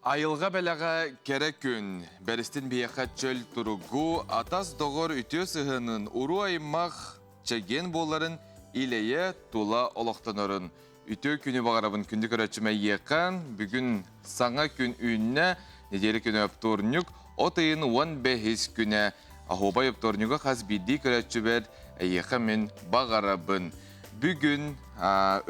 Айылҕа бэлэҕэ кэрэ күн, бэристин биһиэхэ чөл туругу, атас-доҕор үтүө сыһыанын, уруу-аймах чэгиэн буоларын, илэйэ тула олохтонорун. Үтүө күнү баҕарабын күндү көрөөччүм эйиэхэ. Бүгүн саҥа күн үүннэ, нэдиэлэ күнэ оптуорунньук, от ыйын 15-ис күнэ. Оһуобай оптуорунньуга хас биирдии көрөөччүбэр эйиэхэ мин баҕарабын. Бүгүн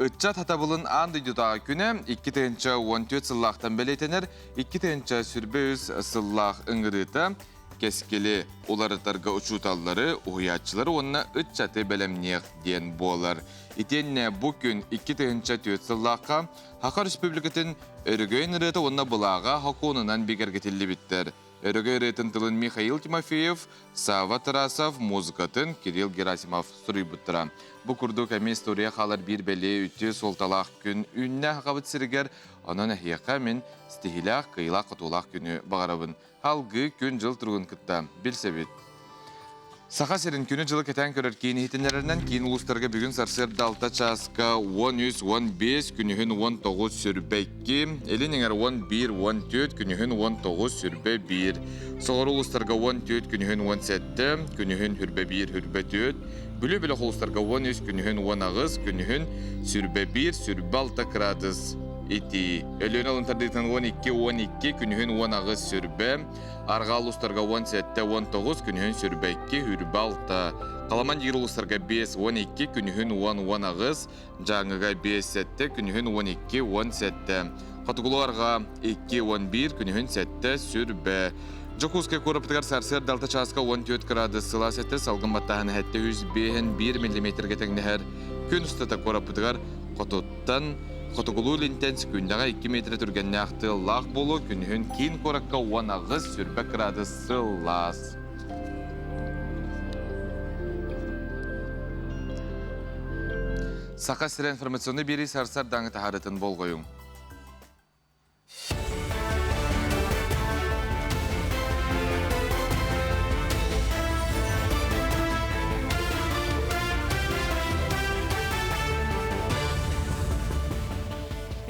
ыччат хатабылын аан дойдутааҕы күнэ 2014 сыллаахтан бэлиэтэнэр 2023 сыллаах ыҥырыыта кэскили уларытарга учууталлары, уһуйааччылары уонна ыччаты бэлэмниэх диэн буолар. Итиэннэ бу күн 2004 сыллаахха Саха Республикатын Өрөгөйүн ырыата уонна былааҕа сокуонунан бигэргэтиллибиттэр. Өрөгөй ырыатын тылын Михаил Тимофеев, Савва Тарасов, музыкатын Кирилл Герасимов суруйбуттара. Бу курдук эмиэ история хаалар биир бэлиэ үтүө суолталаах күн үүннэ Сахабыт сиригэр. Онон эһиэхэ мин ситиһиилээх, кыайыылаах-хотуулаах күнү баҕарабын. Алгыы күн-дьыл туругун кытта билсэбит. Саха сирин күнү-дьылы кэтээн көрөр киин иһитиннэрэринэн киин улуустарга бүгүн сарсыарда 6 чааска 13-15, күнүһүн 19-22, илин эҥэр 11-14, күнүһүн 19-21, соҕуруу улуустарга 14, күнүһүн 17, күнүһүн 21-24, Бүлүү бөлөх улуустарга 13, күнүһүн 18, күнүһүн 21-26 градус итии. Өлүөнэ алын тардыытынан 12-12, күнүһүн 18 сүрбэ, арҕаа улуустарга 17-19, күнүһүн сүрбэ 2, үрбэ 6. Халаман диир улуустарга 5-12, күнүһүн 10-18, Дьааҥыга 5-7, күнүһүн 12-17. Хотугулуу арҕаа 2-11, күнүһүн 7, сүрбэ. Дьокуускай куораппытыгар сарсыарда 6 чааска 14 градус сылаас этэ, салгын баттааһына 705 миллиметргэ тэҥнэһэр. Күн устата куораппытыгар хотуттан хотугулуу илинтэн секундаҕа 2 метр түргэннээх тыаллаах буолуо, күнүһүн киин куоракка 18 сүрбэ градус сылаас. Саха сирэ информационный биэрии сарсыардааҥы таһаарытын болҕойуҥ.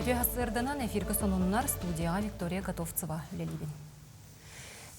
Үтүө сарсыарданан эфиргэ сонуннар студияҕа Виктория Готовцева үлэлиибин.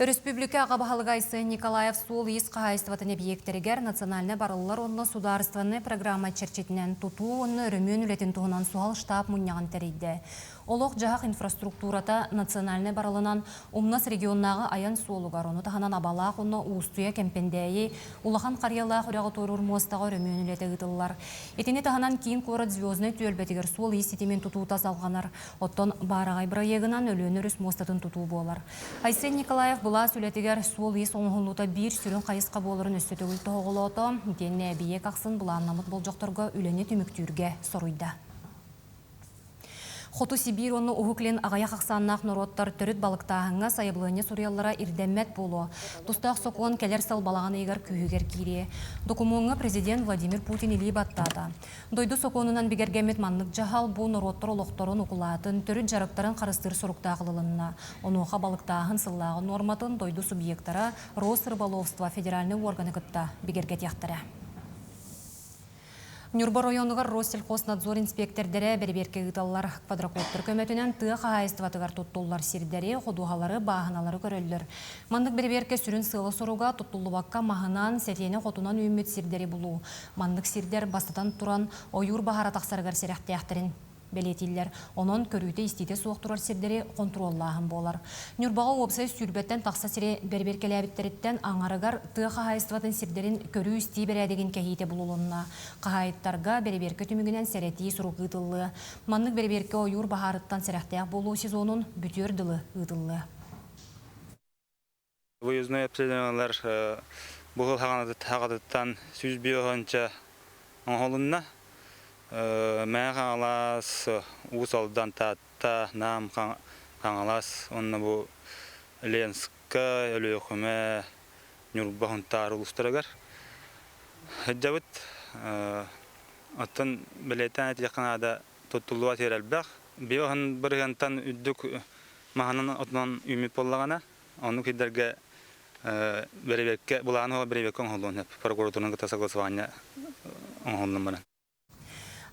Өрөспүүбүлүкэ аҕа баһылыга Айсен Николаев суол-иис хаһаайыстыбатын эбийиэктэригэр национальнай барыллар уонна судаарыстыбаннай программа чэрчитинэн тутуу уонна өрөмүөн үлэтин туһунан суһал штаб мунньаҕын тэрийдэ. Олох-дьаһах инфраструктурата национальнай барылынан Умнас регионнааҕы айан суолугар, ону таһынан Абалаах уонна Уустуйа Кэмпэндээйи Улахан Харыйалаах үрэҕи туоруур муостаҕа өрөмүөн үлэтэ ыытыллар. Итини таһынан киин куорат Звезднай түөлбэтигэр суол-иис ситимин тутуута салҕанар. Оттон баараҕай бырайыагынан Өлүөнэ өрүс муостатын тутуу буолар. Айсен Николаев былаас үлэтигэр суол-иис оҥоһуллуута биир сүрүн хайысха буоларын өссө төгүл тоһоҕолоото, итиэннэ эбийиэк ахсын былааннаммыт болдьохторго үлэни түмүктүүргэ соруйда. Хоту Сибиир уонна Уһук Илин аҕыйах ахсааннаах норуоттар төрүт балыктааһыҥҥа сайабылыанньа суруйаллара ирдэммэт буолуо. Тустаах сокуон кэлэр сыл балаҕан ыйыгар күүһүгэр киириэ. Докумуоҥҥа президент Владимир Путин илии баттаата. Дойду сокуонунан бигэргэммит маннык дьаһал бу норуоттар олохторун укулаатын, төрүт дьарыктарын харыстыыр соруктаах ылылынна. Онуоха балыктааһын сыллааҕы нуорматын дойду субъектара Росрыболовство федеральнай уорганы кытта бигэргэтиэхтэрэ. Ньурба оройуонугар Россельхознадзор инспиэктэрдэрэ бэрэбиэркэ ыыталлар. Квадрокоптер көмөтүнэн тыа хаһаайыстыбатыгар туттуллар сирдэри, ходуһалары, бааһыналары көрөллөр. Маннык бэрэбиэркэ сүрүн сыала-соруга туттуллубакка маһынан, сэтиэнэх отунан үүммүт сирдэри булуу. Маннык сирдэр, бастатан туран, ойуур баһаара тахсарыгар сэрэхтээхтэрин бэлиэтииллэр. Онон көрүүтэ-истиитэ суох турар сирдэри хонтуруоллааһын буолар. Ньурбаҕа уопсай сүүрбэттэн тахса сири бэрэбиэркэлээбиттэриттэн аҥарыгар тыа хаһаайыстыбатын сирдэрин көрүү-истии бэрээдэгин кэһиитэ булулунна. Хаһаайыттарга бэрэбиэркэ түмүгүнэн сэрэтии сурук ыытыллыа. Маннык бэрэбиэркэ ойуур баһаарыттан сэрэхтээх буолуу сезонун бүтүөр дылы ыытыллыа. Выездной обследованиелар бу хаҕатыттан 105 оҥоһулунна. Мэҥэ Хаҥалас, Уус Алдан, Таатта, Нам, Хаҥалас уонна бу Ленскэ, Өлүөхүмэ, Ньурба, Сунтаар улуустарыгар сылдьабыт. Оттон бэлиэтээн этиэххэ наада, туттуллубат сир элбэх. Биоһын бырыһыантан үрдүк маһынан отунан үүммүт буоллаҕына, Оннук сирдэргэ бэрэбиэркэ, былааны бэрэбиэркэ оҥоһуллуон сөп. Прокуратураны кытта согласование оҥоһуллан баран.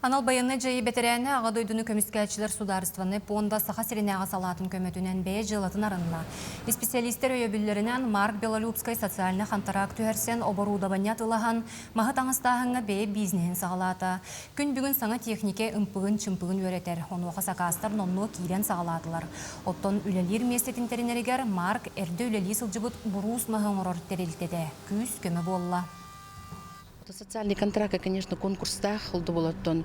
Анал байыаннай дьайыы бэтэрээнэ Аҕа дойдуну көмүскээччилэр судаарыстыбаннай пуонда Саха сиринээҕи салаатын көмөтүнэн бэйэ дьыалатын арынна. Исписэлиистэр өйөбүллэринэн Марк Белолюбскай социальнай хантараак түһэрсэн, оборудование атыылаһан, маһы таҥастааһыҥҥа бэйэ бизнеһин саҕалаата. Күн бүгүн саҥа техникэ ымпыгын-чымпыгын үөрэтэр, онуоха сакаастар номнуо киирэн саҕалаатылар. Оттон үлэлиир миэстэтин тэринэригэр Марк эрдэ үлэлии сылдьыбыт буруус маһы оҥорор тэрилтэтэ күүс-көмө буолла. Социальный контракт, конечно, конкурстаах олдуболоттон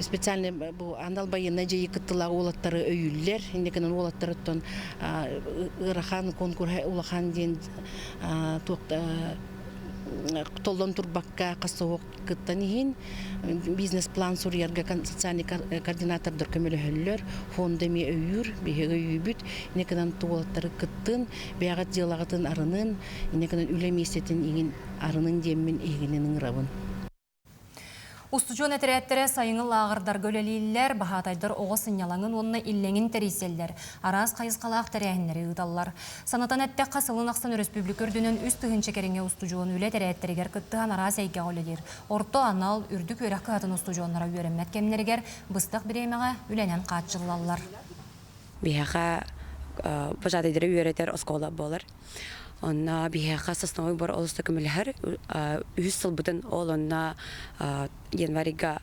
специальный бу анал байыаннай дьайыы кыттылаах уолаттары өйүүллэр. Инникинэн уолаттарыттан ыарахан конкурс улахан диэн толлон турбакка хас кыттан иһин бизнес-план суруйарга социальный координатордар көмөлөһөллөр, фонда эмиэ өйүүр, биһиги өйүүбүт. Инникинэн уолаттары кыттын, бэйэҕит дьыалаҕытын арынын, инникинэн үлэ миэстэтин иҥин арынын диэммин эһигинин ыҥырабын. Устудьуон этэрээттэрэ сайыҥҥы лааҕырдарга үлэлииллэр, баһаатайдар оҕо сынньалаҥын уонна иллэҥин тэрийсэллэр, араас хайысхалаах тэрээһиннэри ыыталлар. Санатан эттэххэ, сылын ахсын өрөспүүбүлүкэ үрдүнэн 3000 кэриҥэ устудьуон үлэ этэрээттэригэр кыттыһан араас эйгэҕэ үлэлиир. Орто анал, үрдүк үөрэх кыһатын устудьуоннара үөрэммэт кэмнэригэр быстах бириэмэҕэ үлэнэн хааччыллаллар. Биһиэхэ пожатайдары үөрэтэр оскуола буолар. Онно биһиэхэ сосновый бор олус да көмөлөһөр. Үһүс сылбытын ол онно январьга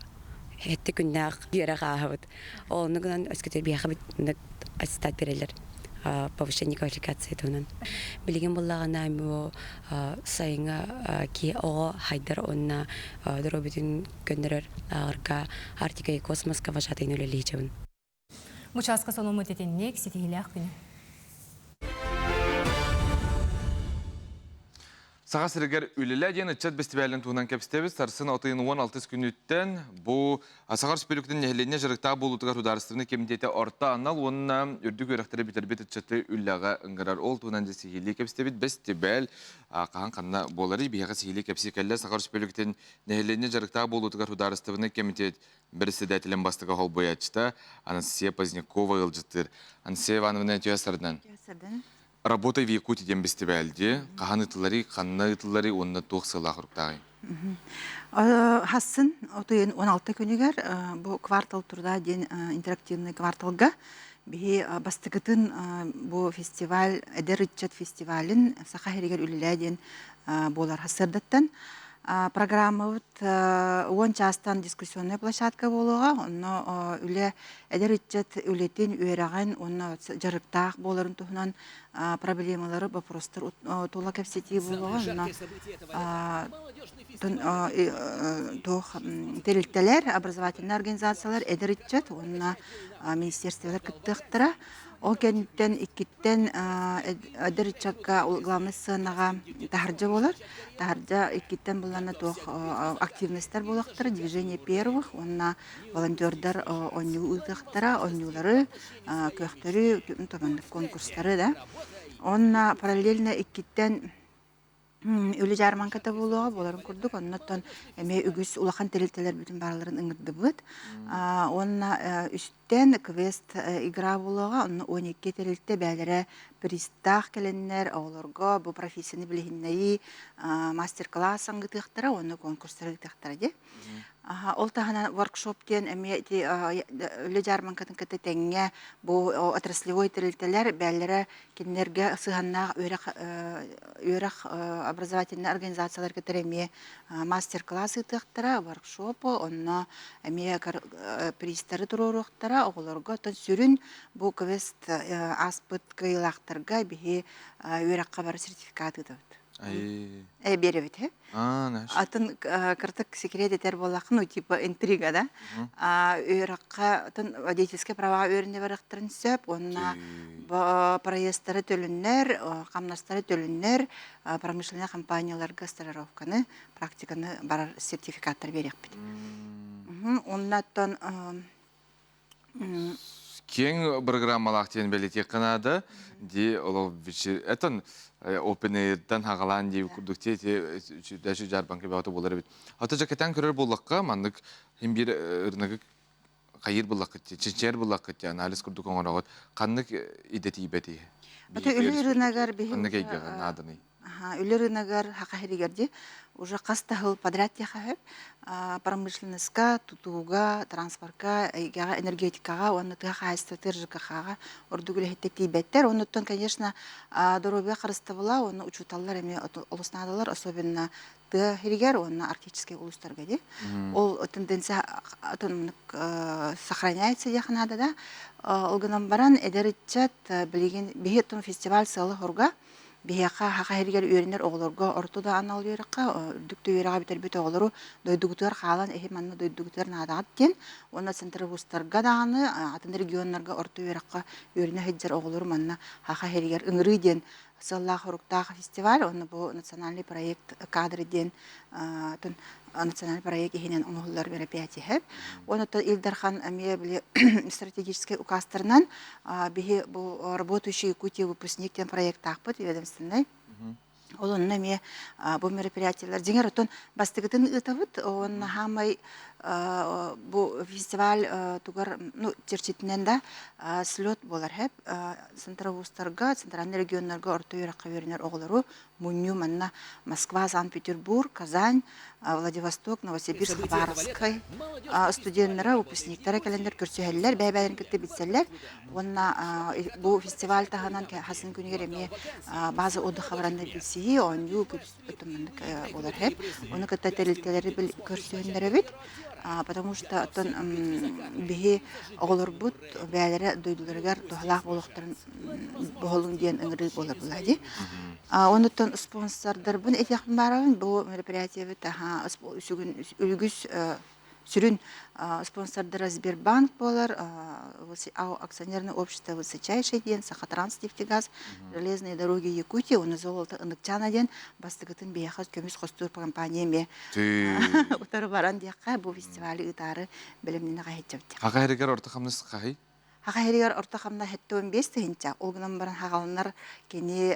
хэттэ күннээх үөрэх ааһабыт. Ол онно гынан өскөтө биһиэхэ аттестат береллер повышение квалификации туһунан. Билигин буллаҕына бу сайыҥҥа ки оҕо хайдар уонна доруобуйатын көннөрөр ааҕырга Арктика и космоска вожатыйын үлэлиичэбин. Участка сонуммут итинник ситиһиилээх күнү. Саха сиригэр үлэлээ диэн ыччат бэстибээлин туһунан кэпсэтэбит. Сарсын отыйын 16 күнүттэн бу Саха Республикатын нэһилиэнньэ дьарыктаах буолуутугар судаарыстыбаннай кэмитиэтэ орто анал уонна үрдүк үөрэхтэри бүтэрбит ыччаты үлэҕэ ыҥырар. Ол туһунан дьэ сиһилии кэпсэтэбит. Бэстибээл хаһан ханна буоларый? Биһиэхэ сиһилии кэпсии кэллэ. Саха Республикатын нэһилиэнньэ дьарыктаах буолуутугар судаарыстыбаннай кэмитиэт председателин бастакы холбуйааччыта Анастасия Позднякова ыалдьыттыыр. Анастасия Ивановна үтүө сарынан. Работа в Якутии диэн бэстибээлди хаһан ыытылларый, ханна ыытылларый уонна туох сыалаах уруктааҕый? Хассын отуйун 16 күнүгэр бу квартал труда диэн интерактивный кварталга биһи бастакытын бу фестиваль эдэр ыччат фестивалын Саха сиригэр үлэлээ диэн буолар сарсыардаттан программабыт 10 чаастан дискуссионная площадка буолуоҕа. Онно үлэ эдэр ыччат үлэтин, үөрэҕин уонна дьарыктаах буоларын туһунан проблемалары, вопростар тула кэпсэтии буолуоҕа. Онно туох тэрилтэлэр, образовательнай организациялар, эдэр ыччат уонна министерстволар кыттыахтара. Ол кэнниттэн иккиттэн эдэр ыччакка главнай сценаҕа таһырдьа буолар. Таһырдьа иккиттэн буллана туох активностар буолуохтара, движение первых уонна волонтердар оонньуу ыытыахтара, оонньуулары, көхтөрү, конкурстары да. Уонна параллельно иккиттэн Үлэ дьаарбаҥката буолуоҕа, буоларын курдук, оннуттан эмиэ үгүс улахан тэрилтэлэрбитин барыларын ыҥырдыбыт. Уонна үстэн квест игра буолуоҕа, онно 12 тэрилтэ бэйэлэрэ призтаах кэлэннэр оҕолорго бу профессияны билиһиннэрии мастер-класс ыытыахтара уонна конкурстары ыытыахтара дии. Ол таһынан воркшоп диэн эмиэ ити үлэ дьаарбаҥкатын кытта тэҥҥэ бу отраслевой тэрилтэлэр бэйэлэрэ кинилэргэ сыһыаннаах үөрэх үөрэх образовательнай организацияларга кытары эмиэ мастер-класс ыытыахтара, воркшоп, онно эмиэ призтары туруоруохтара оҕолорго. Оттон сүрүн бу квест ааспыт кыайыылаахтарга биһи үөрэххэ бары сертификат ыытабыт. Биэрэбит Атын кыртык секрет этэр буоллаххын, ну типа интрига да. Үөрэххэ атын водительскай праваҕа үөрэнэ барыахтарын сөп уонна проездтары төлөннөр, хамнастары төлөннөр, промышленнай компанияларга стажировканы, практиканы барар сертификаттар биэриэхпит. Оннаттан Киэҥ программалаах диэн бэлиэтиэххэ наада. Ди олох этон open air'дан хагалаан дии курдук ти ити дьаарбаҥка бөҕөтө буолар эбит. Ата дьэ көрөр буоллахха маннык хим биир ырнагы хайыр буллаххыт чинчийэр буллаххыт анализ курдук оҥороҕут ханнык идэтийбэтий? Ата үлэ ырынагар биһи Ханнык эйгэҕэ нааданый? Үлэ рыногар хаха сиригэр дии уже хас да сыл подряд диэххэ сөп. Промышленноска, тутууга, транспорка, эйгэҕэ, энергетикаҕа уонна тыа хаһаайыстыбатыгар ЖКХ-ҕа ордук үлэһиттэр тиийбэттэр. Оннуттан, конечно, доруобуйа харыстабыла уонна учууталлар эмиэ олус наадалар, особенно тыа сиригэр уонна арктическай улуустарга дии. Ол тенденция сохраняется диэххэ наада да. Ол гынан баран эдэр ыччат билигин биһи оттон фестиваль сыала-соруга биһиэхэ саха сиригэр үөрэнэр оҕолорго орто да анал үөрэххэ, үрдүк да үөрэҕи бүтэрбит оҕолору дойдугутугар хаалан эһи манна дойдугутугар наадаҕыт диэн уонна центробустарга даҕаны атын регионнарга орто үөрэххэ үөрэнэ сылдьар оҕолору манна саха сиригэр ыҥырыы диэн сыаллаах-соруктаах фестиваль уонна бу национальный проект кадры диэн национальный проект иһинэн оҥоһуллар мероприятие. Уонна Ил Дархан эмиэ били стратегическай указтарынан биһи бу работающий Якутия выпускник диэн проектаахпыт ведомственнай. Ол онно эмиэ бу мероприятиелар дьиҥэр оттон бастакытын ыытабыт уонна хаамай бу фестиваль тугар ну чэрчитинэн да слет буолар хэп центровузтарга центральный регионнарга орто үөрэххэ үөрэнэр оҕолору мунньуу манна Москва, Санкт-Петербург, Казань, Владивосток, Новосибирск, Хабаровскай студеннара, выпускниктара кэлэннэр көрсүһэллэр, бэйэ-бэйэлэрин кытта билсэллэр. Уонна бу фестиваль таһынан хасын күнүгэр эмиэ база отдыха бараннар билсиһии, оонньуу маннык буолар хэп. Ону кытта тэрилтэлэри көрсүһүннэрэбит. Потому что оттон биһи оҕолорбут бэйэлэрэ дойдуларыгар туһалаах буолуохтарын буолуҥ диэн ыҥырыы буолар буолаа дии. Онуттан спонсордарбын этиэхпин баарабын. Бу мероприятиебыт сүгүн үгүс сүрүн спонсордара Сбербанк буолар, акционерное общество «Высочайший» диэн, Сахатранснефтегаз, Железные дороги Якутии, уонна Золото Ыныкчана диэн бастакытын биһиэхэ көмүс хостуур компания эмиэ утары баран диэххэ бу фестивали ыытаары бэлэмнэнэ хаһыйчабыт. Хаха эригэр орто хамнас хаһый? Хаха иһигэр орто хамна 75 тыһыынча. Ол гынан баран хаҕаланар кини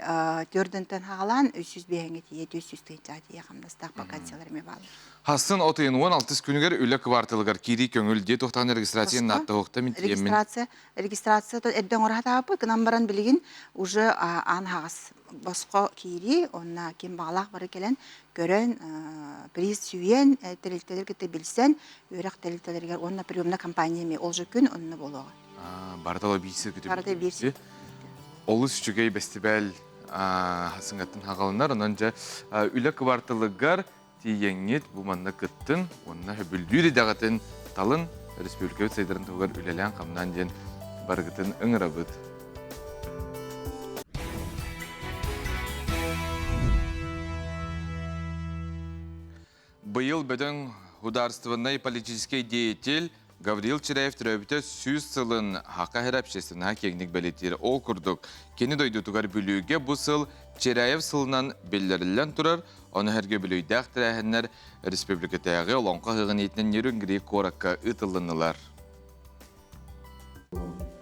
төрдөнтөн хаҕалаан 305 тиийэ 400 тыһыынчаҕа тиийэ хамнастаах вакансиялар эмиэ бааллар. Хасын от ыйын 16 күнүгэр үлэ кыбаарталыгар киирии көҥүл дии туохтаан регистрация нааттаһуохта мин тиийэммин. Регистрация регистрация эрдэ оҥоро сатаабыппыт гынан баран билигин уже аан аһаҕас босхо киирии онно ким баҕалаах бары кэлэн көрөн приз сүүйэн тэрилтэлэр кытта билсэн үөрэх тэрилтэлэригэр уонна приемная компания эмиэ ол же күн онно буолуоҕа. Барыта биир сиргэ Барыта биир сир. Олус үчүгэй бэстибээл сыҥаттан хаҕаланар. Онон дьэ үлэ кыбартылыгар тиийэҥҥит бу манна кыттын уонна хөбүлүүр идэҕитин талын республикабыт сайдарын туһугар үлэлээн-хамнаан диэн барыгытын ыҥырабыт. Быйыл бөдөҥ художественнай политическай деятель Гаврил Чиряев төрөөбүтэ 100 сылын Хака иһэр общественноһа киэҥник бэлиэтиир. Ол курдук, кини дойдутугар Бүлүүгэ бу сыл Чиряев сылынан биллэриллэн турар, ону сэргэ бүлүйдээх тэрээһиннэр республикатааҕы Олоҥхо ыһыаҕын иитинэн Нерюнгри куоракка ыытыллыннылар.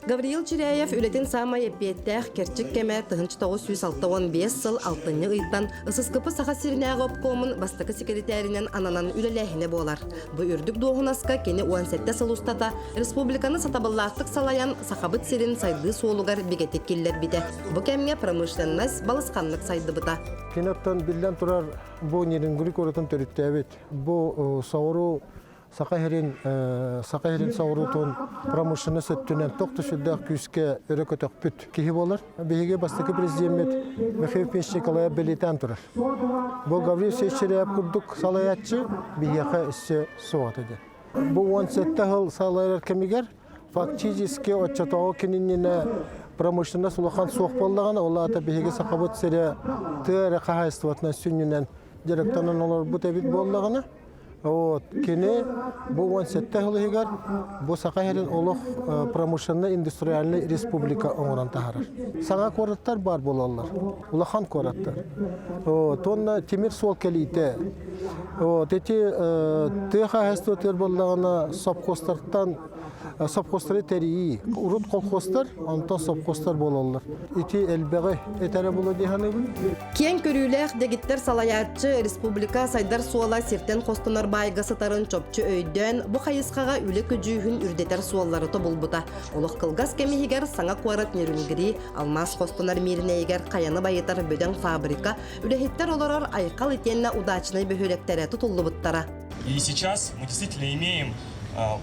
Гавриил Чиряев үлэтин саамай эппиэттээх кэрчик кэмэ 1965 сыл алтынньы ыйтан ССКП Саха сиринээҕи обкомун бастакы секретаринэн ананан үлэлээһинэ буолар. Бу үрдүк дуоһунаска кини 17 сыл устата республиканы сатабыллаахтык салайан Сахабыт сирин сайдыы суолугар бигэтик киллэрбитэ. Бу кэмҥэ промышленность балысханнык сайдыбыта. Кини оттон биллэн турар бу Нерюнгри куоратын төрүттээбит. Бу соҕуруу Саха сирин Саха сирин соҕуруутун промышленность өттүнэн туох да сүрдээх күүскэ өрө көтөхпүт киһи буолар. Биһиги бастакы президеммит Михаил Ефимович Николаев бэлиэтээн турар. Бу Гаврил Сечеряев курдук салайааччы биһиэхэ өссө суох этэ диэн. Бу 17 сыл салайар кэмигэр фактически оччотооҕу кининнинэ промышленность улахан суох буоллаҕына, ол аата биһиги Сахабыт сирэ тыа эрэ хаһаайыстыбатынан сүнньүнэн дьарыктанан олорбут эбит буоллаҕына, Вот, кини бу 17 сыл иһигэр бу Саха сирин олох промышленнай-индустриальнай республика оҥорон таһаарар. Саҥа куораттар баар буолаллар, улахан куораттар. Вот, уонна тимир суол кэлиитэ. Вот, эти тыа хаһаайыстыбатыгар буоллаҕына сопхуостартан Совхозтары тэрийии. Урут колхозтар, онтон совхозтар буолаллар. Ити элбэҕи этэрэ буолуо дии саныыбын. Киэҥ көрүүлээх дэгиттэр салайааччы республика сайдар суола сиртэн хостонор баайга сытарын чопчу өйдөөн, бу хайысхаҕа үлэ көдьүүһүн үрдэтэр суоллары тобулбута. Олох кылгас кэм иһигэр саҥа куорат Нерюнгри, алмаас хостонор Мииринэйигэр хайаны байытар бөдөҥ фабрика, үлэһиттэр олорор Айхал итиэннэ Удачнай бөһүөлэктэрэ тутуллубуттара. И сейчас мы действительно имеем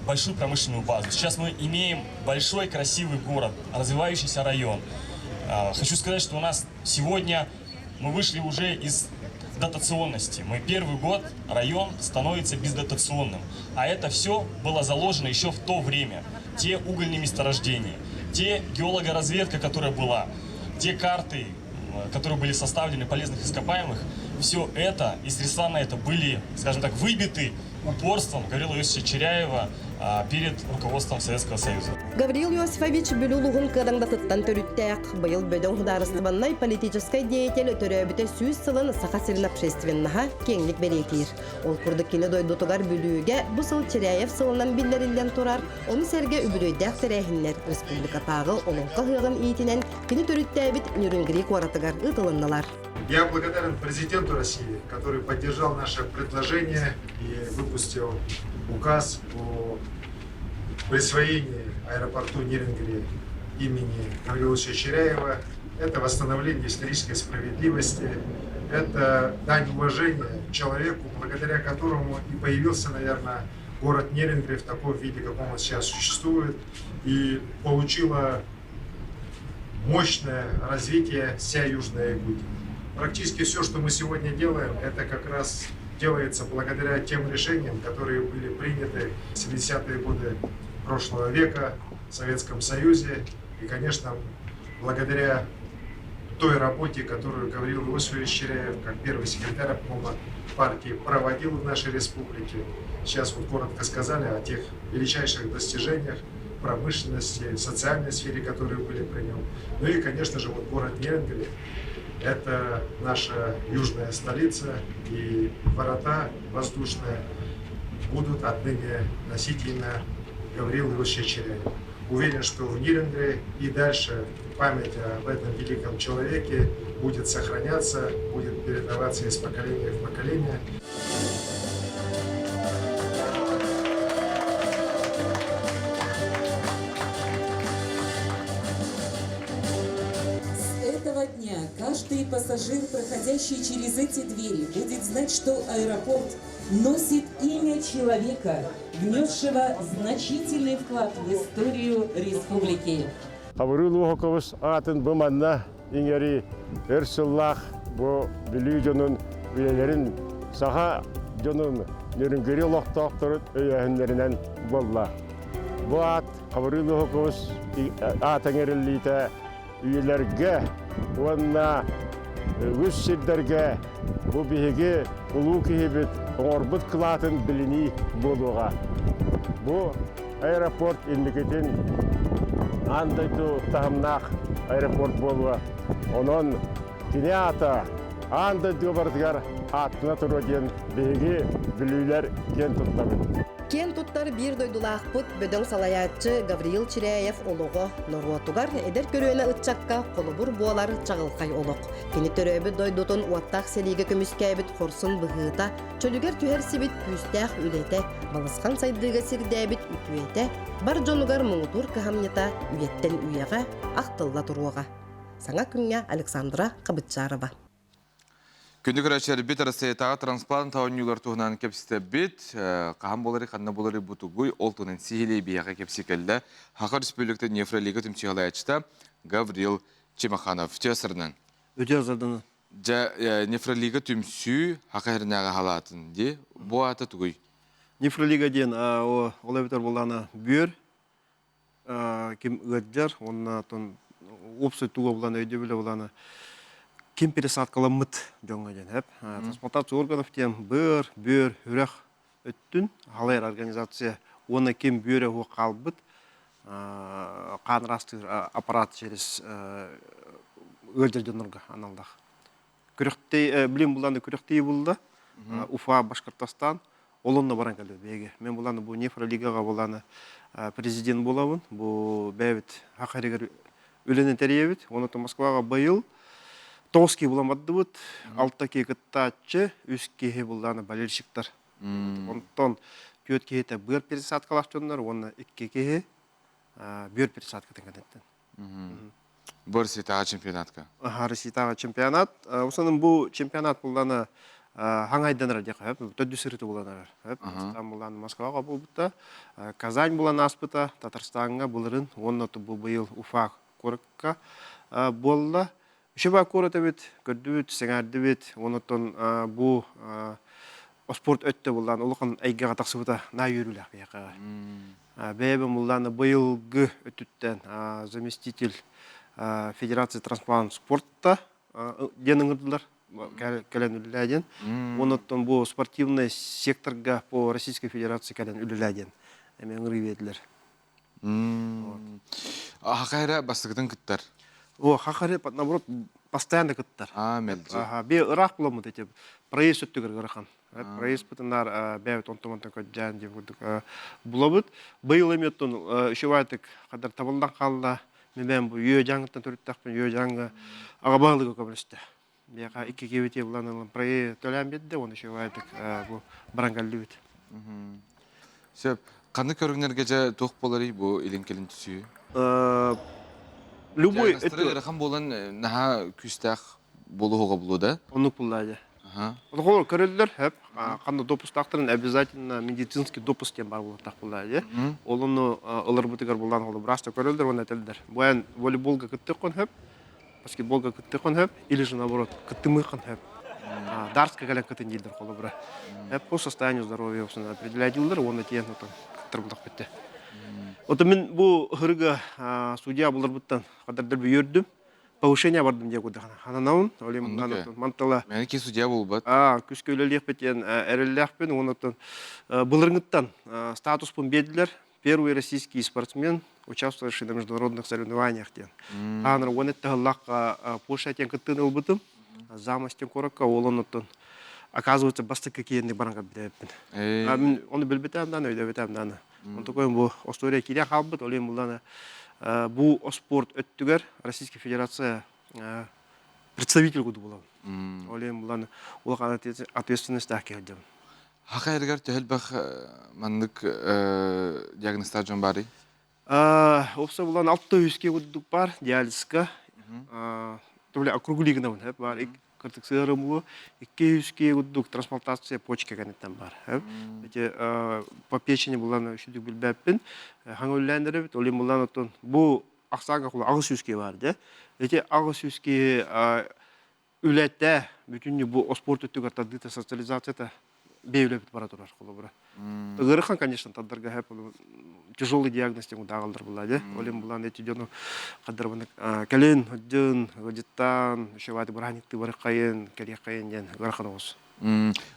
большую промышленную базу. Сейчас мы имеем большой красивый город, развивающийся район. Хочу сказать, что у нас сегодня мы вышли уже из дотационности. Мы первый год район становится бездотационным. А это все было заложено еще в то время. Те угольные месторождения, те геологоразведка, которая была, те карты, которые были составлены полезных ископаемых, все это и средства на это были, скажем так, выбиты упорством Гаврила Иосифовича Чиряева перед руководством Советского Союза. Гаврил Иосифович Бүлүү улууһун Кыадаҥдатыттан төрүттээх, быйыл бөдөҥ судаарыстыбаннай политическай деятель төрөөбүтэ сүүс сылын Саха сирин общественноһа киэҥник бэлиэтиир. Ол курдук кини дойдутугар Бүлүүгэ бу сыл Чиряев сылынан биллэриллэн турар, ону сэргэ үбүлүөйдээх тэрээһиннэр республикатааҕы Олоҥхо ыһыаҕын иитинэн кини төрүттээбит Нерюнгри куоратыгар ыытылыннылар. Я благодарен президенту России, который поддержал наше предложение и выпустил указ о присвоении аэропорту Нерюнгри имени Гаврила Чиряева. Это восстановление исторической справедливости, это дань уважения человеку, благодаря которому и появился, наверное, город Нерюнгри в таком виде, каком он сейчас существует, и получила мощное развитие вся Южная Якутия. Практически все, что мы сегодня делаем, это как раз делается благодаря тем решениям, которые были приняты в 70-е годы прошлого века в Советском Союзе. И, конечно, благодаря той работе, которую Гаврил Иосифович Чиряев, как первый секретарь обкома партии, проводил в нашей республике. Сейчас вот коротко сказали о тех величайших достижениях промышленности, социальной сфере, которые были при нем. Ну и, конечно же, вот город Нерюнгри – это наша южная столица, и ворота воздушные будут отныне носить имя Гаврила Иосифовича Чиряева. Уверен, что в Нерюнгри и дальше память об этом великом человеке будет сохраняться, будет передаваться из поколения в поколение. С этого дня каждый пассажир, проходящий через эти двери, будет знать, что аэропорт носит имя человека, внесшего значительный вклад в историю республики. Хабырыыл Уһуковус аатын бу манна иҥэри өр сыллаах бу Бүлүү дьонун үлэлэрин саха дьонун Нөрүҥгүрү олохтоохторун өйөөһүннэринэн буолла. Бу аат Хабырыыл Уһуковус аата иҥэриллиитэ үйэлэргэ уонна үгүс сирдэргэ бу биһиги улуу киһибит оҥорбут кылаатын билинии буолуоҕа. Бу аэропорт инникитин аан дойду таһымнаах аэропорт буолуо. Онон кини аата аан дойдуга барытыгар ааттана туруо диэн биһиги бүлүүлэр киэн туттабыт. Киэн туттар биир дойдулаахпыт бөдөҥ салайааччы Гавриил Чиряев олоҕо норуотугар эдэр көлүөнэ ыччакка холобур буолар чаҕылхай олох. Кини төрөөбүт дойдутун уоттаах сэриигэ көмүскээбит хорсун быһыыта, чөлүгэр түһэрсибит күүстээх үлэтэ, балысхан сайдыыга сирдээбит үтүөтэ, бар дьонугар муҥутуур кыһамньыта үйэттэн үйэҕэ ахтылла туруоҕа. Саҥа күҥҥэ Александра Хабытчарова. Күндү көрөөччүлэрбит Россиятааҕы трансплант оонньуулар туһунан кэпсэтэбит. Хаһан буолары, ханна буолары бутугуй, ол туһунан сиһилии биһиэхэ кэпсии кэллэ. Саха Республикатын нефролига түмсүү Гаврил Чимаханов. Үтүө сырынан. Үтүө сырдынан. Дьэ, нефролига түмсүү Саха сиринээҕи халаатын дии. Бу аата тугуй? Нефролига диэн ол эбэтэр буоллаҕына бүөр ким ыалдьар уонна уопсай туга булан өйдөбүлэ булана ким пересадкаламмыт дьоҥҥо диэн эп трансплантация органов диэн быар бүөр үрэх өттүн халайар организация уонна ким бүөрэ уһук хаалбыт хаан ыраастыыр аппарат через ыалдьар дьоннорго аналлаах күрэхтэй билим буллааны күрэхтии булла Уфа Башкортостан. Ол онно баран кэлбит биһиги. Мен буланы бу нефролигаҕа буланы президент буолабын. Бу бэйэбит Саха сиригэр үлэни тэрийэбит. Онон Москваҕа быйыл 9 киһи булан бардыбыт. 6 киһи кыттааччы, 3 киһи буллааны болельщиктар. Онтон 4 киһитэ быар пересадкалаах дьоннор уонна 2 киһи бүөр пересадкатын кэнниттэн. Бу Россиятааҕы чемпионатка. Аха, Россиятааҕы чемпионат. Осонун бу чемпионат булланы хаҥайданар диэхэ хөп, төрдүс ырыты буланар. Хөп, Казахстан булан Москваҕа буолбута, Казань булан ааспыта, Татарстаҥҥа былырын уонна бу быйыл Уфа куоракка буолла. Үчүгэй куорат эбит, көрдүбүт, сэҥээрдибит. Онон бу спорт өттө буллаан улахан эйгэҕэ тахсыбыта наа үөрүүлээх биһиэхэ. Бэйэбин буллаан быйылгы өттүттэн заместитель Федерации трансплант спорта диэн ыҥырдылар кэлэн үлэлээ диэн. Онон бу спортивный секторга по Российской Федерации кэлэн үлэлээ диэн эмиэ ыҥырыы биэрдилэр. Хаха эрэ бастакытын кыттар. О, хаха эрэ, наоборот, постоянно кыттар. А, мэлдьи. Аха, би ыраах буламмыт эти проезд өттүгэр ыарахан. Проезд бытынаар бэйэбит онтон-онтон көддьээн диэн курдук булабыт. Быйыл эми оттон үчүгэйдик хадар табыллан хаалла. Мен бу үө дьаҥыттан төрүттэхпин үө дьаҥы аҕа баһылыга көмөлөстө. Биэха икки киэбит ылан ылан проезд төлөөн биэрдэ, уонна үчүгэйдик бу баран кэллибит. Сөп. Ханнык көрүҥнэргэ дьэ туох буоларый бу илин-кэлин түсүү? Любой Диагностары ыарахан буолан наһаа күүстээх буолуоҕа булуо да? Оннук булла дьэ. Олохолор көрөллөр, хөп. Ханна допустаахтарын обязательно медицинский допуск диэн бар буолуохтаах булла дьэ. Ол ону ыларбытыгар буллаан холобур быраас көрөллөр уонна этэллэр. Бу эн волейболга кыттыаххын хөп, баскетболга кыттыаххын сөп или же наоборот кыттымыаххын сөп. Дартска кэлэн кытын дииллэр холобура. По состоянию здоровья определять уонна тиэн отон кыттар булах бүттэ. Ото мин бу хырыга судья буларбыттан хадардар бүйөрдүм. Повышение бардым диye кудахана. Хананаун, олем мантала. Мен ки судья болбат. А, күскө үлелиэхпит диэн эрэллээхпин, онон былырыңыттан статуспун бердилер. Первый российский спортсмен, участвовавший на международных соревнованиях диэн. Хааныр уон эттэ Польша диэн кыттыыны ылбытым. Замостин куоракка ол оннуттан оказывается бастакы киэнник баран кэлбитээппин. Мин ону билбитээм дааны, өйдөбүтээм дааны. Онтукайым бу история киирэн хаалбыт, ол иһин булланы бу спорт өттүгэр Российская Федерация представитель курдук буолабын. Ол иһин булланы улахан ответственностьтаах киһи сылдьабын. Хаха эргэр төһө элбэх маннык диагностаах дьон баарый? Уопсай булан 600 курдук бар диализка. Туле округлигнабын бар кырдык сыарымлы 200 курдук трансплантация почка кэнниттэн бар. Эти по печени булан үчүдүк билбэппин. Хаҥа үллээннэрэбит, ол булан оттон бу ахсааҥҥа хула 800 киһи бар де. Эти 800 киһи үлэтэ бүтүннүү бу спорт өттүгэр тардыыта социализацията бэйэ үлэбит бара турар холобура. Ыарыхан, конечно, тардарга хэп тяжелый диагноз тем удаагалдар була де. Олем булан эти дьону каддарбаны кэлин, дьын, ыдьыттан, үшөбааты бырааникты барыккайын, кэлиэххайын диэн ыарахан оҕус.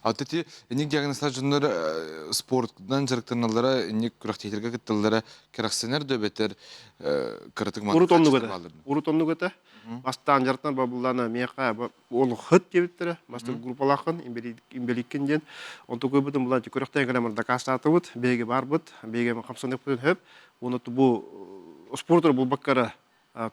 Аты ти инник диагнозтар дьоннор спортынан дьарыктаналлара, инник күрэхтэһиилэргэ кытталлара кэрэхсэнэр да эбэтэр кыратык Урут оннук этэ. Урут оннук этэ. Бастаан дьарыктан бабыллана миэхэ ол хыт диэбиттэрэ. Бастакы группалааххын, инбэлииккин диэн. Онтон көбүтүн булан күрэхтээн кэлэн дакаастаатыбыт. Биһиги барбыт, биһиги хамсаныахпытын сөп. Уонна бу спорту булбаккара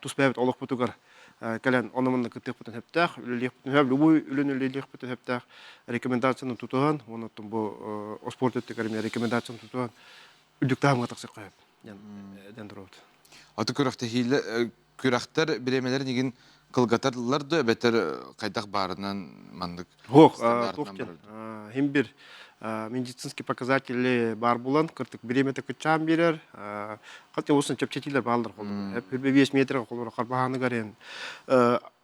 тус бэйэбит олохпутугар кэлэн ону-манна кыттыахпытын сөптөөх, үлэлиэхпитин сөп, любой үлэни үлэлиэхпитин сөптөөх рекомендацияны тутуһан, уонна бу спорт өттүгэр эмиэ рекомендацияны тутуһан үрдүк таһымҥа тахсыахха сөп диэн туруобут. Аты күрэхтэһиилэр күрэхтэр бириэмэлэрин игин кылгаталлар да эбэтэр хайдах баарынан маннык Ох, хим бир медицинский показатели бар булан кыртык бириэмэтэ кыччаан биэрэр хотя усын чэпчэтиилэр бааллар холобур 5 метрга холобур харбаһааныгар эн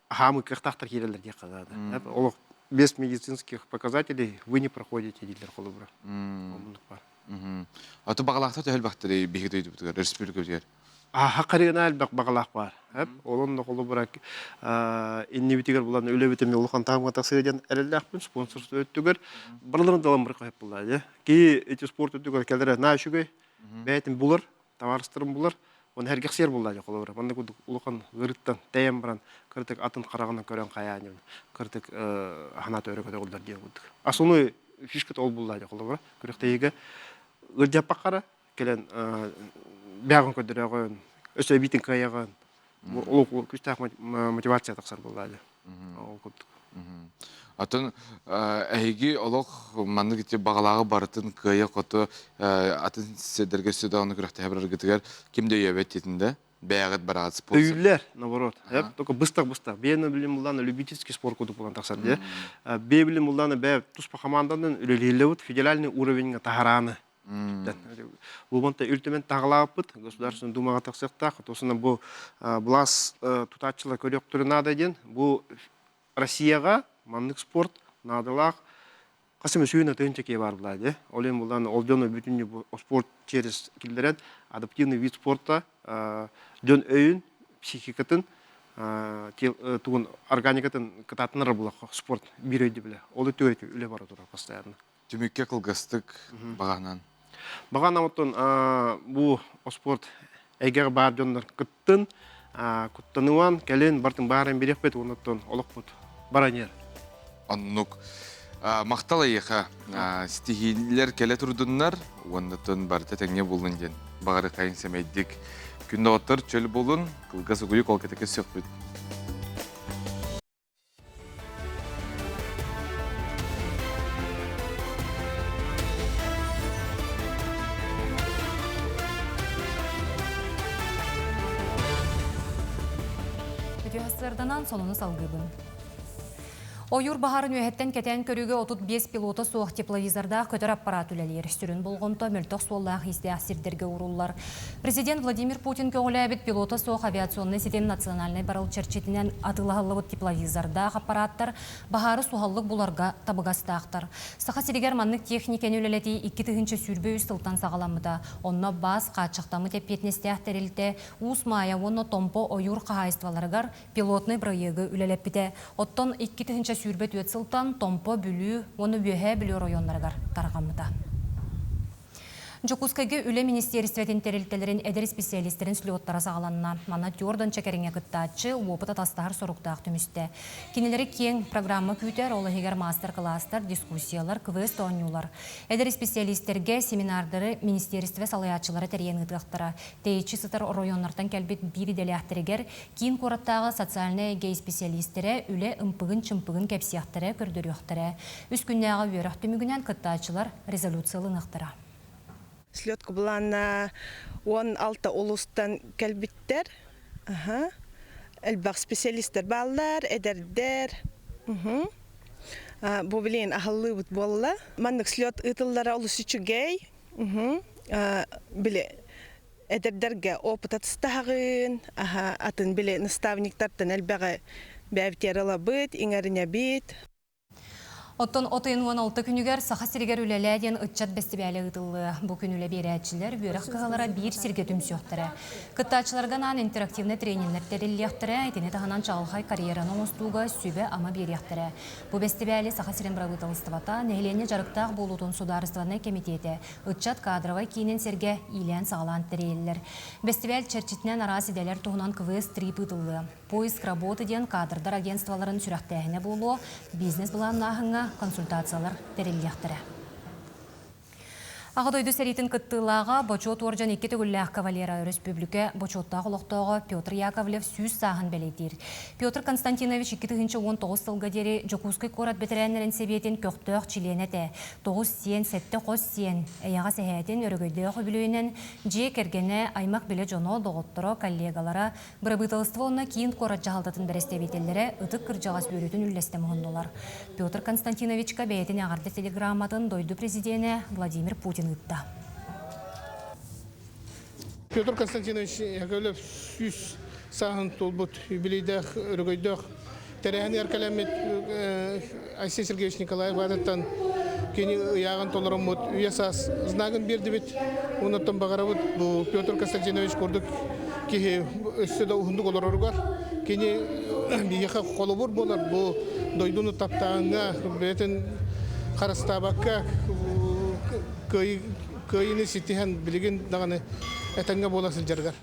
хаамы кыахтаахтар киирэллэр диэххэ наада олох без медицинских показателей вы не проходите дииллэр холобура оннук бар Аты баҕалаахтар төһө элбэхтэрий биһиги дойдубутугар, республикабытыгар? Аха харыгына элбэх баҕалаах баар. Олон холобура иннибитигэр булан үлэбитин улахан таһымҥа тахсыа диэн эрэллээхпин спонсор өттүгэр барыларын далан барыха булла дьэ. Ки эти спорт өттүгэр кэлэрэ наа үчүгэй. Бэйэтин булар, табаарыстарын булар. Оны эргэхсиэр булла дьэ холобура. Манна курдук улахан ыарыттан тэйэн баран кырдык атын хараҕынан көрөн хайаан кырдык ханаат өрө көтөҕүллэр диэн курдук. Основной фишката ол булла холобура күрэхтэһиигэ ыалдьаппаккара кэлэн бэҕин көрдөрөҕүн өссө эбиитин кыайаҕын ол күүстээх мотивация тахсар буолла ол курдук. Атын эһиги олох маннык ити баҕалааҕы барытын кыайа-хото атын сирдэргэ өссө даҕаны күрэхтэһэ бараргытыгар ким да өйөөбөт диэтин да бэйэҕит бараҕыт спонсор. Өйүүллэр, наоборот. Только быстах-быстах. Бэйэни билим буллаана любительский спорт курдук буолан тахсар дии. Бэйэ билим буллаана бэйэ туспа команданан үлэлииллэбит федеральный уровеньга таһарааны. Бу манта Ил Түмэн таҕалаабыппыт, Государственная Думаҕа тахсыахтаах. Тосуна бу былаас тутааччылар көрүөхтөрүн наада диэн, бу Россияҕа маннык спорт наадалаах хас эмэ сүүн тыһыынча киһи баар буолаа дии. Ол иһин булан ол дьону бүтүннүү бу спорт через киллэрэн адаптивный вид спорта дьон өйүн, психикатын тугун органикатын кытаатыннарар буолуохха спорт биир өйдөбүлэ. Ол өттүгэр үлэ бара турар постоянно. Түмүккэ кылгастык баҕанан. Баҕанан оттон бу спорт эйгэҕэ баар дьоннор кыттын, куттаныман, кэлин бартын баарын бириэхпит оннуттан олохпут бараньар. Оннук. Махтал эйиэхэ ситиһиилэр кэлэ турдуннар, уоннаттан барыта тэҥҥэ буоллун диэн баҕарыхайын сэмэйдик. Күн доҕоттор чөл буолун, кылгас угуйук ол кэтекке сөхпүт. Үтүө сарсыарданан сонуну салгыыбын. Ойуур баһаарын үөһэттэн кэтээн көрүүгэ 35 пилота суох тепловизордаах көтөр аппарат үлэлиир. Сүрүн болҕомто мөлтөх суоллаах-иистээх сирдэргэ ууруллар. Президент Владимир Путин көҕүлээбит пилота суох авиационнай ситим национальнай барыл чэрчитинэн атыылаһыллыбыт тепловизордаах аппараттар баһаары суһаллык буларга табыгастаахтар. Саха сиригэр маннык техникэни үлэлэтии 2023 сылтан саҕаламмыта. Онно баас хааччахтаммыт эппиэтинэстээх тэрилтэ Уус Маайа уонна Томпо ойуур хаһаайыстыбаларыгар пилотнай бырайыагы үлэлэппитэ. Оттон 2024 сылтан Томпо, Бүлүү уонна Үөһээ Бүлүү оройуоннарыгар тарҕаммыта. Дьокуускайга Үлэ министиэристибэтин тэрилтэлэрин эдэр исписэлиистэрин слеттара саҕаланна. Манна түөрт кэриҥэ кыттааччы уопут атастаһар соруктаах түмүстэ. Кинилэри киэҥ программа күүтэр, ол иһигэр маастар-кылаастар, дискуссиялар, квест-оонньуулар. Эдэр исписэлиистэргэ семинардары министиэристибэ салайааччылара тэрийэн ыытыахтара. Тэйиччи сытар оройуоннартан кэлбит биир идэлээхтэригэр киин куораттааҕы социальнай эйгэ исписэлиистэрэ үлэ ымпыгын-чымпыгын кэпсиэхтэрэ, көрдөрүөхтэрэ. Үс күннээҕи үөрэх түмүгүнэн кыттааччылар резолюция ылыныахтара. Слетка былаанна 16 улуустан кэлбиттэр. Аха. Элбэх специалистер бааллар, эдэрдэр. Бу билигин аһыллыыбыт буолла. Маннык слет ыытыллара олус үчүгэй. Били эдэрдэргэ опыт атыстаһаҕын, атын били наставниктартан элбэҕи бэйэбитигэр ылабыт, иҥэринэбит. Оттон от ыйын 16 күнүгэр Саха сиригэр үлэлээ диэн ыччат бэстибээлэ ыытыллыа. Бу күн үлэ биэрээччилэр, үөрэх кыһалара биир сиргэ түмсүөхтэрэ. Кыттааччыларга анаан интерактивнай трениннэр тэриллиэхтэрэ, итини таһынан чаҕылхай карьераны оҥостууга сүбэ-ама биэриэхтэрэ. Бу бэстибээли Саха сирин бырабыыталыстыбата, нэһилиэнньэ дьарыктаах буолуутун судаарыстыбаннай кэмитиэтэ, ыччат кадровай киинин сэргэ иилээн-саҕалаан тэрийэллэр. Бэстибээл чэрчитинэн араас идэлэр туһунан квест-трип ыытыллыа. Поиск работы диэн кадрдар агентстволарын сүрэхтээһинэ буолуо, бизнес-былааннааһыҥҥа консультациялар тэриллиэхтэрэ. Аҕа дойду сэриитин кыттыылааҕа Бочуот уордьан икки төгүллээх кавалера өрөспүүбүлүкэ бочуоттаах олохтооҕо Петр Яковлев 100 сааһын бэлиэтиир. Петр Константинович 2019 сылга диэри Дьокуускай куорат бэтэрээннэрин сэбиэтин көхтөөх чилиэнэ этэ. 9 сиэн, 7 хос сиэн, эйэҕэс эһээтин өрөгөйдөөх үбүлүөйүнэн дьиэ кэргэнэ, аймах-билэ дьоно, доҕотторо, коллегалара, Бырабыыталыстыба уонна киин куорат дьаһалтатын бэрэстэбиитэллэрэ ытык кырдьаҕас үөрүүтүн үллэстэ муһуннулар. Петр Константиновичка бэйэтин эҕэрдэ телеграмматын дойду президенэ Владимир Путин ыытта. Петр Константинович Яковлев 100 сааһын туолбут юбилейдээх өрөгөйдөөх тэрээһинигэр кэлэммит Айсен Сергеевич Николаев аатыттан кини ыйааҕын толороммут үйэ саас знагын биэрдибит. Оннуттан баҕарабыт бу Петр Константинович курдук киһи өссө да уһуннук олороругар кини биһиэхэ холобур буолар бу дойдуну таптааһыҥҥа бэйэтин харыстаабакка кыайыыны ситиһэн билигин даҕаны этэҥҥэ буола сылдьарыгар.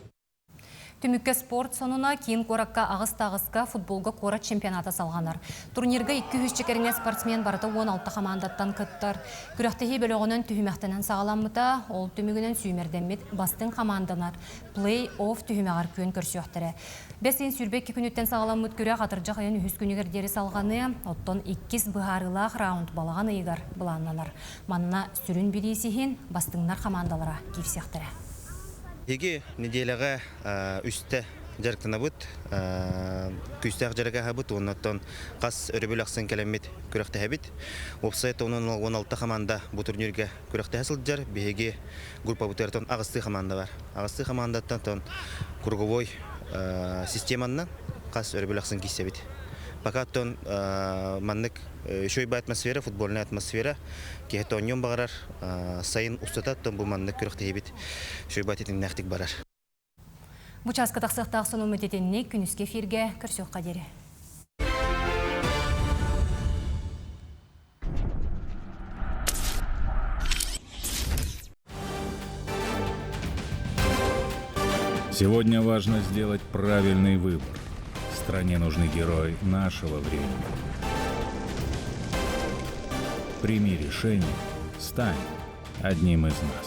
Түмүккэ спорт сонуна киин куоракка аҕыс таҕыска футболга куорат чемпионата салҕанар. Турнирга 200 кэриҥэ спортсмен барыта 16 хамаандаттан кыттар. Күрэхтэһии бөлөҕүнэн түһүмэхтэнэн саҕаламмыта, ол түмүгүнэн сүүмэрдэммит бастыҥ хамаанданар плей-офф түһүмэҕэр күөн көрсүөхтэрэ. Бэс ыйын 22 күнүттэн саҕаламмыт күрэх атырдьах ыйын үһүс күнүгэр диэри салҕаныа, оттон иккис быһаарыылаах раунд балаҕан ыйыгар былааннанар. Манна сүрүн бириис иһин бастыҥнар хамаандалара киирсиэхтэрэ. Биһиги нэдиэлэҕэ үстэ дьарыктанабыт, күүстээх дьарык аһабыт уонна оттон хас өрөбүл ахсын кэлэммит күрэхтэһэбит. Уопсай тонун 16 хамаанда бу турнирга күрэхтэһэ сылдьар. Биһиги группабытыгар аҕыстыы хамаанда бар. Аҕыстыы хамаандаттан тон круговой системаннан хас өрөбүл ахсын киирсэбит. Пока оттон маннык үчүгэй атмосфера, футбольная атмосфера киһи тоонньуон баҕарар сайын устата оттон бу маннык күрэхтэһиибит үчүгэй тэтимнээхтик барар. Бу чааска тахсыахтаах сонуммут итинник күнүскү эфиргэ көрсүөххэ диэри. Сегодня важно сделать правильный выбор. Стране нужны герои нашего времени. Прими решение, стань одним из нас.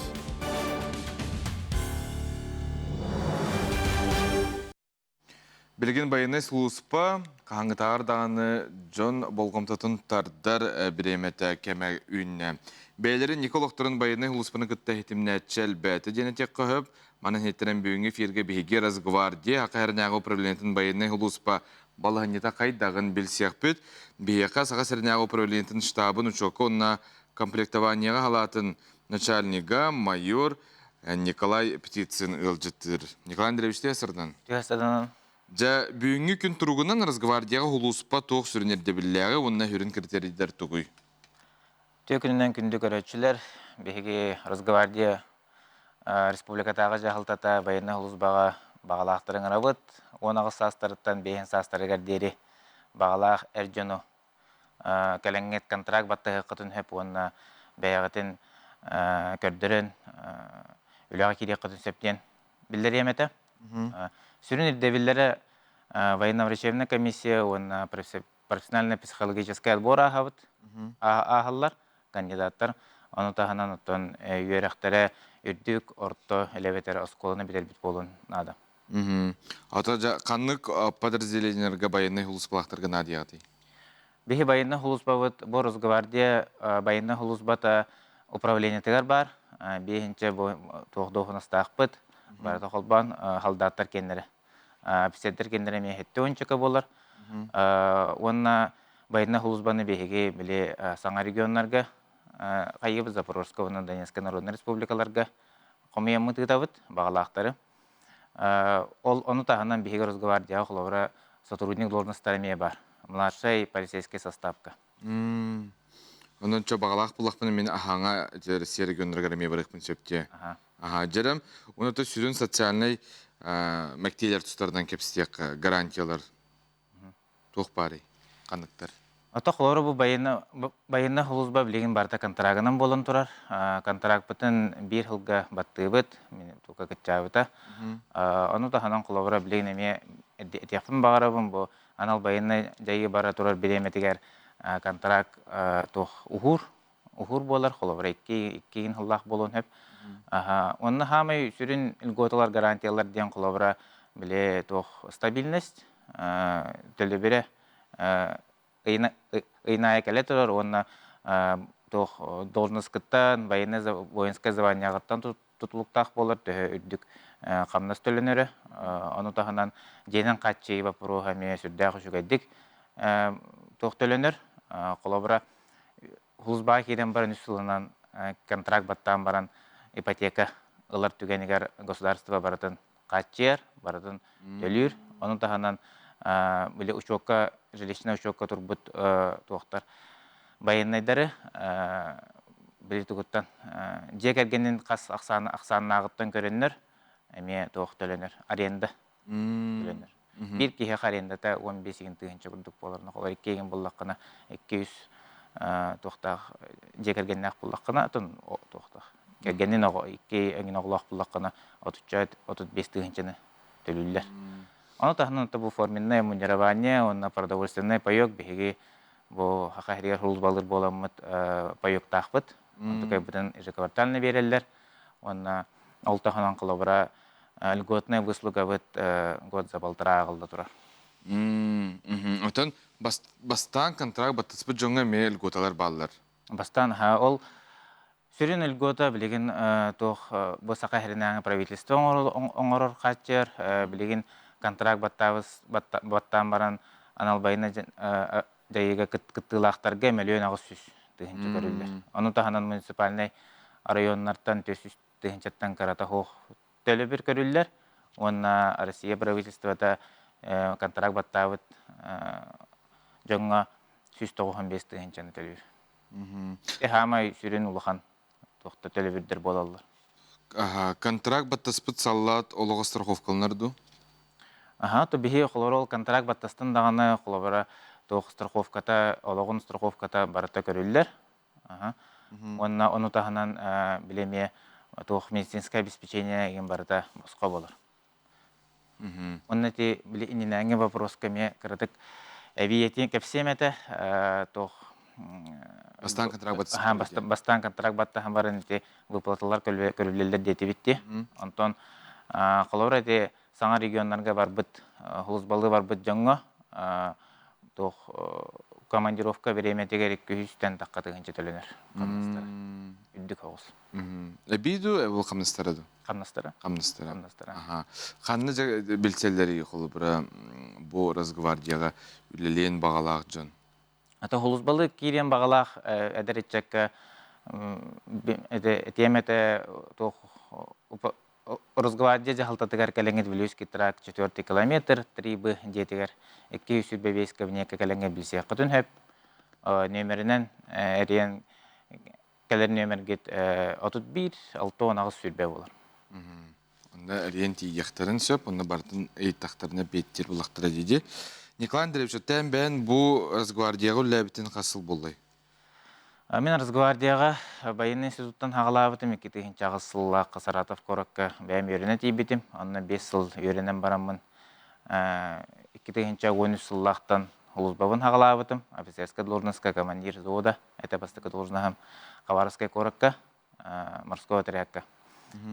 Билигин байыаннай сулууспа хаһааҥҥытааҕар даҕаны дьон болҕомтотун тардар бириэмэтэ кэмэ үүннэ. Бэйэлэрин Ника олохторун байыаннай сулууспаны кытта иһитимнээччи элбээтэ диэн этиэххэ сөп. Манан иһиттэрэн бүгүҥҥү эфиргэ биһиги Росгвардия Саха сиринээҕи управлениетын байыаннай сулууспа балаһынньата хайдаҕын билсиэхпит. Биһиэхэ Саха сиринээҕи управлениетын штабын учуокка уонна комплектованиеҕа халаатын начальнига майор Николай Птицын ыалдьыттыыр. Николай Андреевич сырдан. Түһэсаданан. Дьэ, бүгүҥҥү күн туругунан Росгвардияҕа улууспа туох сүрүн ирдэбиллээҕи уонна сүрүн критерийдэр тугуй? Түө күнүнэн күндү көрөөччүлэр, биһиги Росгвардия республикатааҕы дьаһалтата военнай улуусбаҕа баҕалаахтарын ыҥырабыт. 18 саастарыттан 5 саастарыгар диэри баҕалаах эр дьону кэлэҥҥит контракт баттаһыаххытын сөп уонна бэйэҕитин көрдөрөн үлэҕэ киириэххитин сөп диэн биллэриэм этэ. Сүрүн ирдэбиллэрэ военно-врачебная комиссия уонна профессионально-психологическай отбор ааһабыт ааһаллар кандидаттар. Ону таһынан оттон үөрэхтэрэ үрдүк, орто элэбэтэр оскуоланы бүтэрбит буолуон наада. Ата дьэ ханнык подразделениеларга байыаннай сулууспалаахтарга наадыйаҕытый? Биһи байыаннай сулууспабыт бу Росгвардия байыаннай сулууспата управлениетыгар баар. Биэһинчэ бу туох дуоһунастаахпыт. Барыта холбоон халдааттар киэннэрэ. Офицердэр киэннэрэ эмиэ хэттэ уончака буолар. Уонна байыаннай сулууспаны биһиги били саҥа регионнарга хайыыбыт Запорожскай уонна Донецкай народнай республикаларга хомуйаммыт ыытабыт баҕалаахтары. Ол ону таһынан биһиги Росгвардияҕа холобура сотрудник должностара эмиэ баар. Младшай полицейскай составка. Онон чо баҕалаах буллахпына мин аһаҥа Россия регионнарыгар эмиэ барыахпын сөп диэ. Аха, дьэрем, уонна сүрүн социальнай мэктиэлэр тустарынан кэпсиэххэ гарантиялар Туох баарый? Ханныктар? Ото холоро бу байыаннай сулууспа билигин барыта контрагынан буолан турар. Контракпытын биир сылга баттыыбыт, тука кыччаабыта. Ону таһынан холобура билигин эмиэ этиэхпин баҕарабын бу анал байыаннай дьайыы бара турар бириэмэтигэр контракт туох уһуур уһуур буолар, холобура икки икки сыллаах буолуон сөп. Онно хаамай сүрүн льготалар, гарантиялар диэн холобура били туох стабильность, төлөбүрэ ыйын аайы кэлэ турар уонна туох должносткыттан, военное воинское званиеҕыттан тутулуктаах буолар, төһө үрдүк хамнас төлөнөрө. Ону таһынан дьиэнэн хааччыйыы боппуруоһа эмиэ сүрдээх үчүгэйдик туох төлөнөр. Холобура, Хулусбаҕа киирэн баран үс сылынан контракт баттаан баран ипотека ылар түгэнигэр государство барытын хааччыйар, барытын төлүүр. Ону таһынан били учуокка, жилищнай учуокка турбут туохтар байыаннайдары били тугуттан дьиэ кэргэнин хас ахсааннааҕыттан көрөннөр эмиэ туох төлөнөр аренда төлөнөр. Биир киһиэхэ арендата 15 тыһыынча курдук буолар. Олор иккиэгин буллаххына 200 туохтаах дьиэ кэргэннээх буллаххына атын туохтаах кэргэнин оҕо икки эҥин оҕолоох буллаххына отучча 35 тыһыынчаны. төлүүллэр. Ону таһынан бу форменное мундирование уонна продовольственный паёк биһиги бу Саха сиригэр сулууспалыыр буоламмыт паёктаахпыт. Онтукайбытын ежеквартально биэрэллэр. Уонна ол таһынан холобура льготная выслугабыт год за полтора аҕылла турар. Отон бастаан контракт баттаспыт дьоҥҥо эмиэ льготалар бааллар. Бастаан ол сүрүн льгота билигин туох бу Саха сиринээҕи правительство оҥорор хааччыйар. Билигин контракт баттаабыс баттаан баран анал байына дьайыыга кыттыылаахтарга 1 800 000 көрүллэр. Ону таһынан муниципальнай районнартан 400 тыһыынчаттан кырата суох төлөбүр көрүллэр уонна Россия правительствота контракт баттаабыт дьоҥҥо 195 тыһыынчаны төлүүр. Хаамай сүрүн улахан туохта төлөбүрдэр буолаллар. Контракт баттаспыт саллаат олоҕо страховкаланар дуу? Аха, то биһи холобура ол контракт баттастын даҕаны холобура туох страховката, олоҕун страховката барыта көрүллэр. Уонна ону таһынан били эмиэ туох медицинское обеспечение игин барыта босхо болор. Онно ити били иннинээҥҥи вопроска эмиэ кыратык эбии кэпсиэм этэ туох Бастаан контракт баттаһан бастаан контракт баттаһан баран ити выплаталар көрүллэллэр диэтибит Онтон холобура ити саҥа регионнарга барбыт сулууспалыы барбыт дьоҥҥо туох командировка бириэмэтигэр 200-тэн тахха тыһыынча төлөнөр хамнастара. Үрдүк оҕус. Эбии дуу, ол хамнастара дуу? Хамнастара. Хамнастара. Хамнастара. Аха. Ханна билсэллэрий холобура бу Росгвардияҕа үлэлиэн баҕалаах дьон? Ата сулууспалыы киириэн баҕалаах эдэр ыччакка этиэм этэ туох Росгвардия дьаһалтатыгар кэлэҥҥит Вилюйский тракт 4 километр 3Б дьиэтигэр 225 кабинекка кэлэҥҥит билсиэххитин сөп. Нүөмэринэн эрийэн кэлэр нүөмэргит 31 68 сүүрбэ буолар. Онно эрийэн тиийиэхтэрин сөп, онно барытын ыйыттахтарына эппиэттиир буллахтара дии. Николай Андреевич, оттон бэйэн бу Росгвардияҕа үлэлээбитин хас сыл буоллай? Мин Росгвардияҕа военный институттан хаҕалаабытым 2008 сыллаахха Саратов куоракка бэйэм үөрэнэ тиийбитим. Онно 5 сыл үөрэнэн бараммын 2013 сыллаахтан службабын хаҕалаабытым. Офицерская должностка командир взвода, это бастакы должноһым Хабаровскай куоракка, морской отрядка.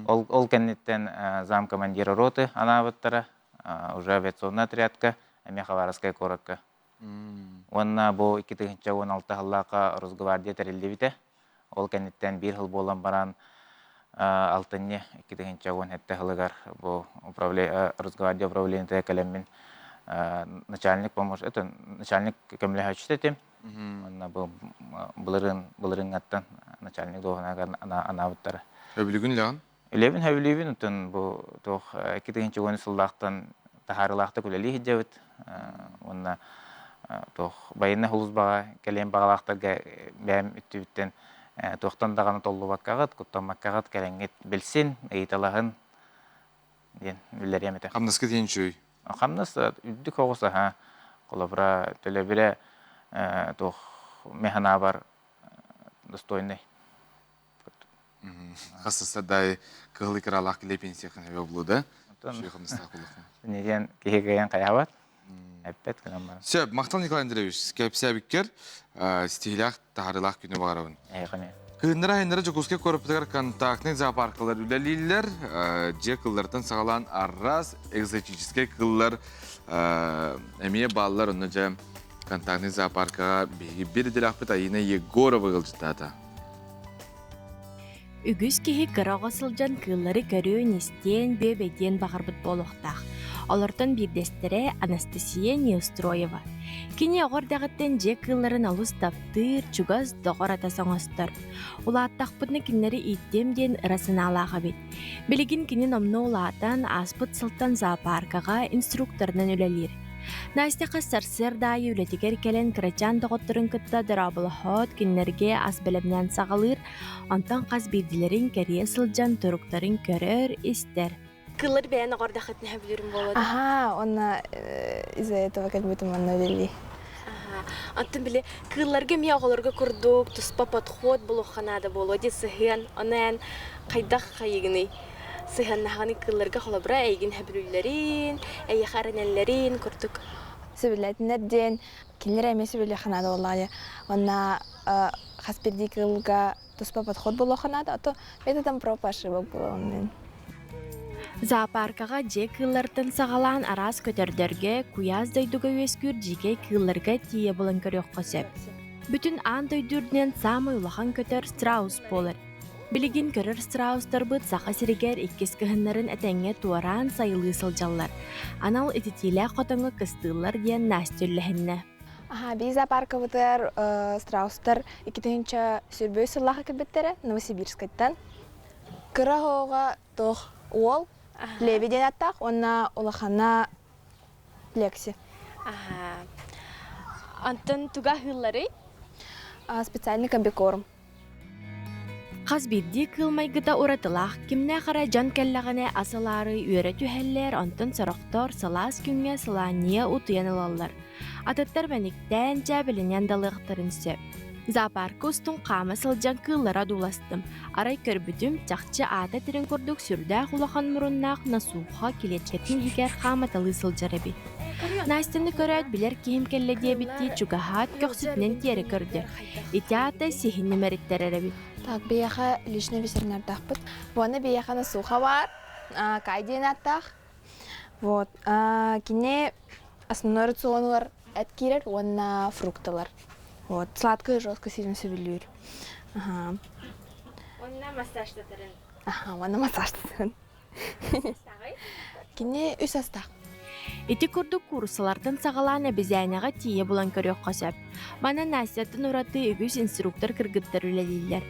Ол, ол кэнниттэн зам командира роты анаабыттара, уже авиационный отрядка, эмиэ Хабаровскай куоракка. Уонна бу 2016 сыллаахха Росгвардия тэриллибитэ. Ол кэнниттэн биир сыл буолан баран алтынньы 2017 сылыгар бу Росгвардия управлениетыгар кэлэммин начальник помощь это начальник көмөлөһөөччүтэ этим. Уонна бу былырыын былырыыҥҥаттан начальник дуоһунаһыгар анаабыттара. Өбүлүгүн леон? Үлэбин сөбүлүүбүн, оттон бу туох 2010 сыллаахтан таһаарыылаахтык үлэлии сылдьабыт. Уонна туох байыаннай сулууспаҕа кэлиэн баҕалаахтарга бэйэм өттүбүттэн туохтан даҕаны толлубаккаҕыт, куттаммаккаҕыт кэлэҥҥит билсин, ыйыталаһын диэн биллэриэм этэ. Хамнаска диэн үчүгэй? Хамнас үрдүк оҕус аһа. Холобура, төлөбүрэ туох механаабар достойный. Хасысадай кыһыл икралаах киле пенсия ханабе облуда. Неден киһи кыайан хайабат. Эппет гынан баран. Сөп, махтал Николай Андреевич, кэпсээбиккэр стихилээх таһарылаах күнү баҕарабын. Кыһыннара айыннара Дьокуускай куораппытыгар контактный зоопаркалар үлэлииллэр. Дьиэ кыллартан саҕалаан араас экзотическай кыллар эмиэ бааллар. Онно дьэ контактный зоопаркаҕа биһиги бир идэлээхпит Айина Егорова ыалдьыттаата. Үгүс киһи кыра оҕо сылдьан кыыллары көрүөн-истиэн, бүөбэйдиэн баҕарбыт буолуохтаах. Олортон биирдэстэрэ Анастасия Неустроева. Кини оҕо эрдэҕиттэн дьиэ кыылларын олус таптыыр, чугас доҕор-атас оҥостор. Улааттахпытына кинилэри ииттиэм диэн ыра санаалаах эбит. Билигин кини номнуо улаатан, ааспыт сылтан зоопаркаҕа инструкторынан үлэлиир. Настя хас сарсыарда аайы үлэтигэр кэлэн кырачаан доҕотторун кытта дорооболоһоот, кинилэргэ ас бэлэмнээн саҕалыыр, онтон хас биирдилэрин кэрийэ сылдьан туруктарын көрөр, истэр. Кыллар бэйэн оҕордоххытына сөбүлүүрүм буолуо Аха, уонна из-за этого кэлбитим манна үлэлии. Аха. Оттон били кыылларга эмиэ оҕолорго курдук туспа подход булуохха наада буолуо дии сыһыан. Ону эн хайдах хайыгыный? сыһыаннаһаҕыный кыылларга холобура эйигин сөбүлүүллэрин, эйиэхэ эрэнэллэрин курдук? Сөбүлээтиннэр диэн кинилэр эмиэ сөбүлүөххэ наада буоллаҕа дии. Уонна хас биирдии кыылга туспа подход буолуохха наада, а то методом проб и ошибок буолуон Зоопаркаҕа дьиэ кыыллартан саҕалаан араас көтөрдөргө, куйаас дойдуга үөскүүр дьиикэй кыылларга тиийэ булан көрүөххэ сөп. Бүтүн аан дойду үрдүнэн саамай улахан көтөр страус буолар. Билигин көрөр страустарбыт Саха сиригэр иккис кыһыннарын этэҥҥэ туораан сайылыы сылдьаллар. Анал ититиилээх хотоҥҥо кыстыыллар диэн Настя үллэһиннэ. Аха, биир зоопаркабытыгар страустар 2023 сыллаахха кэлбиттэрэ Новосибирскайтан. Кыра оҕоҕо туох уол Леви диэн аттаах уонна улахана Лекси. Аха. Онтон туга аһыылларый? Специальный комбикорм. Хас биирдии кыыл майгыта уратылаах, кимнээх эрэ дьон кэллэҕинэ ас ылаары үөрэ түһэллэр, онтон сорохтор сылаас күҥҥэ сылаанньыйа утуйан ылаллар. Атыттар мэниктээн, дьээбэлэнэн да ылыахтарын сөп. Зоопарка устун хаама сылдьан кыыллары одууластым. Арай көрбүтүм, чахчы аата этэрин курдук сүрдээх улахан муруннаах насуха килиэччэтин иһигэр хааматалыы сылдьар эбит. Настяны көрөөт билэр киһим кэллэ диэбиттии чугаһаат көхсүтүнэн тиэрэ көрдө. Ити аата сиһин нэмэриттэрэр эбит. Так, биһиэхэ личный ветеринардаахпыт. Уонна биһиэхэ насуха баар, Кай диэн ааттаах. Вот, кини основной рационугар эт киирэр уонна фрукталар. Вот, сладкое жестко сильно сөбүлүүр. Ага. Уонна массажтатарын. Аха, уонна массажтатарын. Кини үс астаах. Ити курдук кууруссалартан саҕалаан эбизээнэҕэ тиийэ булан көрүөххэ сөп. Манна Настяттан ураты үгүс инструктор кыргыттар үлэлииллэр.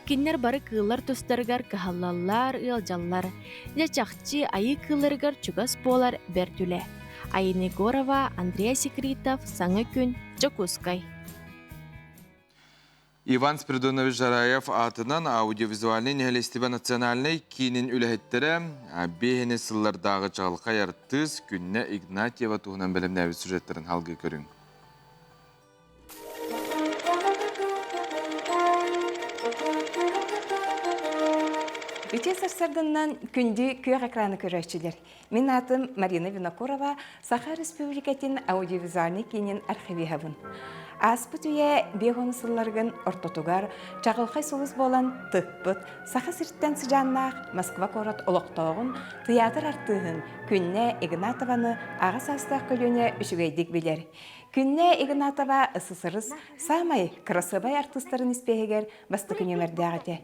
Кинилэр бары кыыллар тустарыгар кыһаллаллар, ыалдьаллар. Дьэ чахчы айыы кыылларыгар чугас буолар бэрт үлэ. Айна Егорова, Андрей Секритов, Саҥа күн, Дьокуускай. Иван Спиридонович Жараев аатынан аудиовизуальнай нэһилиэстибэ национальнай киинин үлэһиттэрэ биэһини сыллардааҕы чаҕылхай артыыс Күннэ Игнатьева туһунан бэлэмнээбит сюжеттарын халгыы көрүҥ. Үтүө сарсыарданнан күндү күөх экраны көрөөччүлэр. Мин аатым Марина Винокурова, Саха Республикатын аудиовизуальнай киинин архивиһабын. Ааспыт үйэ 50 сылларыгын ортотугар чаҕылхай сулус буолан тыкпыт Саха сириттэн сыдьааннаах Москва куорат олохтооҕун тыйаатыр артыыһын Күннэ Игнатованы аҕа саастаах көлүөнэ үчүгэйдик билэр. Күннэ Игнатова СССР саамай кырасыабай артыыстарын испиэһигэр бастакы нүөмэрдээх этэ.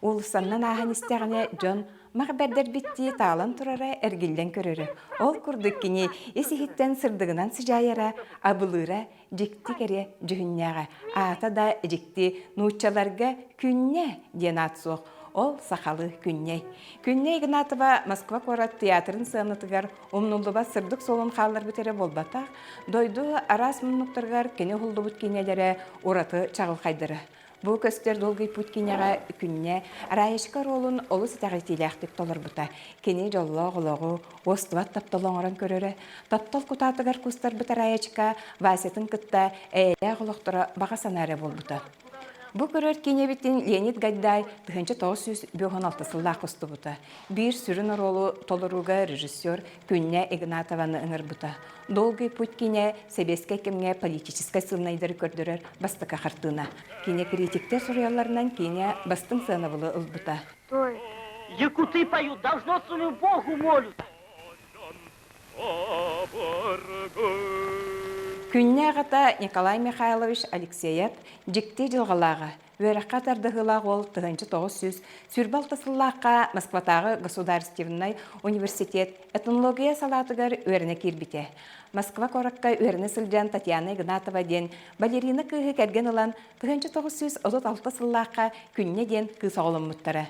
Уулуссаннан ааһан истэҕинэ дьон мах бэрдэрбиттии таалан турара эргиллэн көрөрө. Ол курдук кини ис-иһиттэн сырдыгынан сыдьаайара, абылыыра дьикти кэрэ дьүһүннээҕэ. Аата да дьикти нууччаларга Күннэ диэн аат суох. Ол сахалыы Күннэй. Күннэй Игнатова Москва куорат театрын сыанатыгар умнуллубат сырдык суолун хаалларбыт эрэ буолбатах, дойду араас муннуктарыгар кини уһуллубут киинэлэрэ ураты чаҕылхайдара. Бу көстөр Долгий путь киинэҕэ күннэ Раечка оруолун олус итэҕэтиилээхтик толорбута. Кини дьоллоох олоҕу, уостубат тапталы оҥорон көрөрө. Таптал кутаатыгар кустарбыт Раечка Васятын кытта эйэлээх олохторо баҕа санаа эрэ буолбута. Бу көрөр киинэбитин Леонид Гайдай 1956 сыллаах устубута. Биир сүрүн оруолу толорууга режиссер Күннэ Игнатованы ыҥырбыта. Долгий путь киинэ сэбиэскэй кэмҥэ политическай сыылынайдары көрдөрөр бастакы хартыына. Киинэ критиктэр суруйалларынан киинэ бастыҥ сыанабылы ылбыта. Якуты поют, должно своему Богу молют. Күннэ аҕата Николай Михайлович Алексеев дьикти дьылҕалааҕа Үөрэххэ тардыһыылаах уол 1926 сыллаахха Москватааҕы государственнай университет этнология салаатыгар үөрэнэ киирбитэ. Москва куоракка үөрэнэ сылдьан Татьяна Игнатова диэн балерина кыыһы кэргэн ылан 1936 сыллаахха Күннэ диэн кыыс оҕоломмуттара.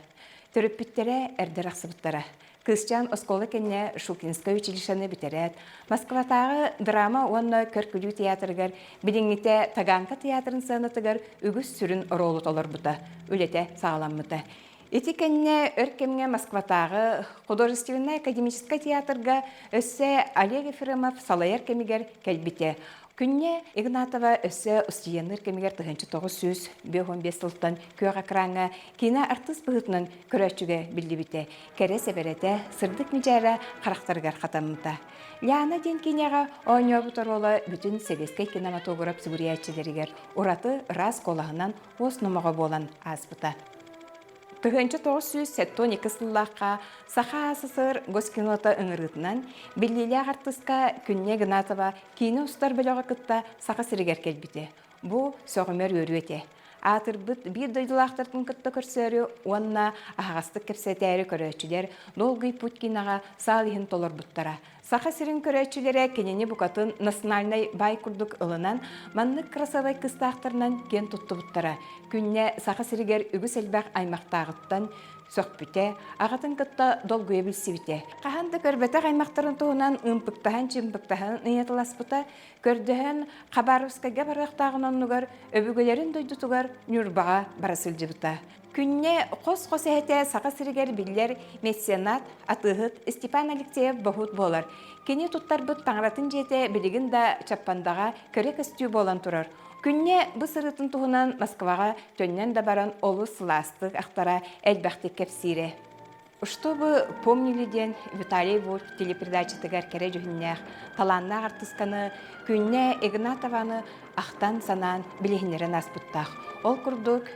Төрөппүттэрэ эрдэ арахсыбыттара. Кыысчаан оскуола кэннэ Шукинскай училищены бүтэрээт, Москватааҕы драма уонна көр-күлүү театрыгар, билиҥҥитэ Таганка театрын сыанатыгар үгүс сүрүн оруолу толорбута, үлэтэ саҕаламмыта. Ити кэннэ өр кэмҥэ Москватааҕы художественнай академическай театрга өссө Олег Ефремов салайар кэмигэр кэлбитэ. Күнньэ Игнатова өссө устудьуоннуур кэмигэр 1955 сылтан күөх экраҥҥа киинэ артыыс быһыытынан көрөөччүгэ биллибитэ. Кэрэ сэбэрэтэ, сырдык мичээрэ харахтарыгар хатаммыта. Ляна диэн киинэҕэ оонньообут оруола бүтүн сэбиэскэй кинематограф сүгүрүйээччилэригэр ураты ыраас куолаһынан уос номоҕо буолан ааспыта. 1972 сыллаахха Саха АССР Госкинота ыҥырыытынан биллиилээх артыыска Күннэ Игнатова киинэ устар бөлөҕү кытта Саха сиригэр кэлбитэ. Бу сөҕүмэр үөрүү этэ. Аатырбыт биир дойдулаахтарын кытта көрсөөрү уонна аһаҕастык кэпсэтээри көрөөччүлэр Долгий путь киноҕа саал иһин толорбуттара. Саха сирин көрөөччүлэрэ кинини букатын национальнай баай курдук ылынан, маннык красавай кыстаахтарынан киэн туттубуттара. Күннэ Саха сиригэр үгүс элбэх аймахтааҕыттан сөхпүтэ, аҕатын кытта долгуйа билсибитэ. Хаһан да көрбөтөх аймахтарын туһунан ымпыктаһан-чымпыктаһан ыйыталаспыта, көрдөһөн Хабаровскайга барыахтааҕын оннугар өбүгэлэрин дойдутугар Ньурбаҕа бара сылдьыбыта. Күннэ хос-хос эһэтэ Саха сиригэр биллэр меценат, атыыһыт Степан Алексеев Боһут буолар. Кини туттарбыт таҥаратын дьиэтэ билигин да Чаппандаҕа кэрэ көстүү буолан турар. Күннэ бу сырыытын туһунан Москваҕа төннөн да баран олус сылаастык ахтара, элбэхтик кэпсиирэ. Чтобы помнили диэн Виталий Вольф телепередачатыгар кэрэ дьүһүннээх, талааннаах артысканы Күннэ Игнатованы ахтан-санаан билиһиннэрэн ааспыттаах. Ол курдук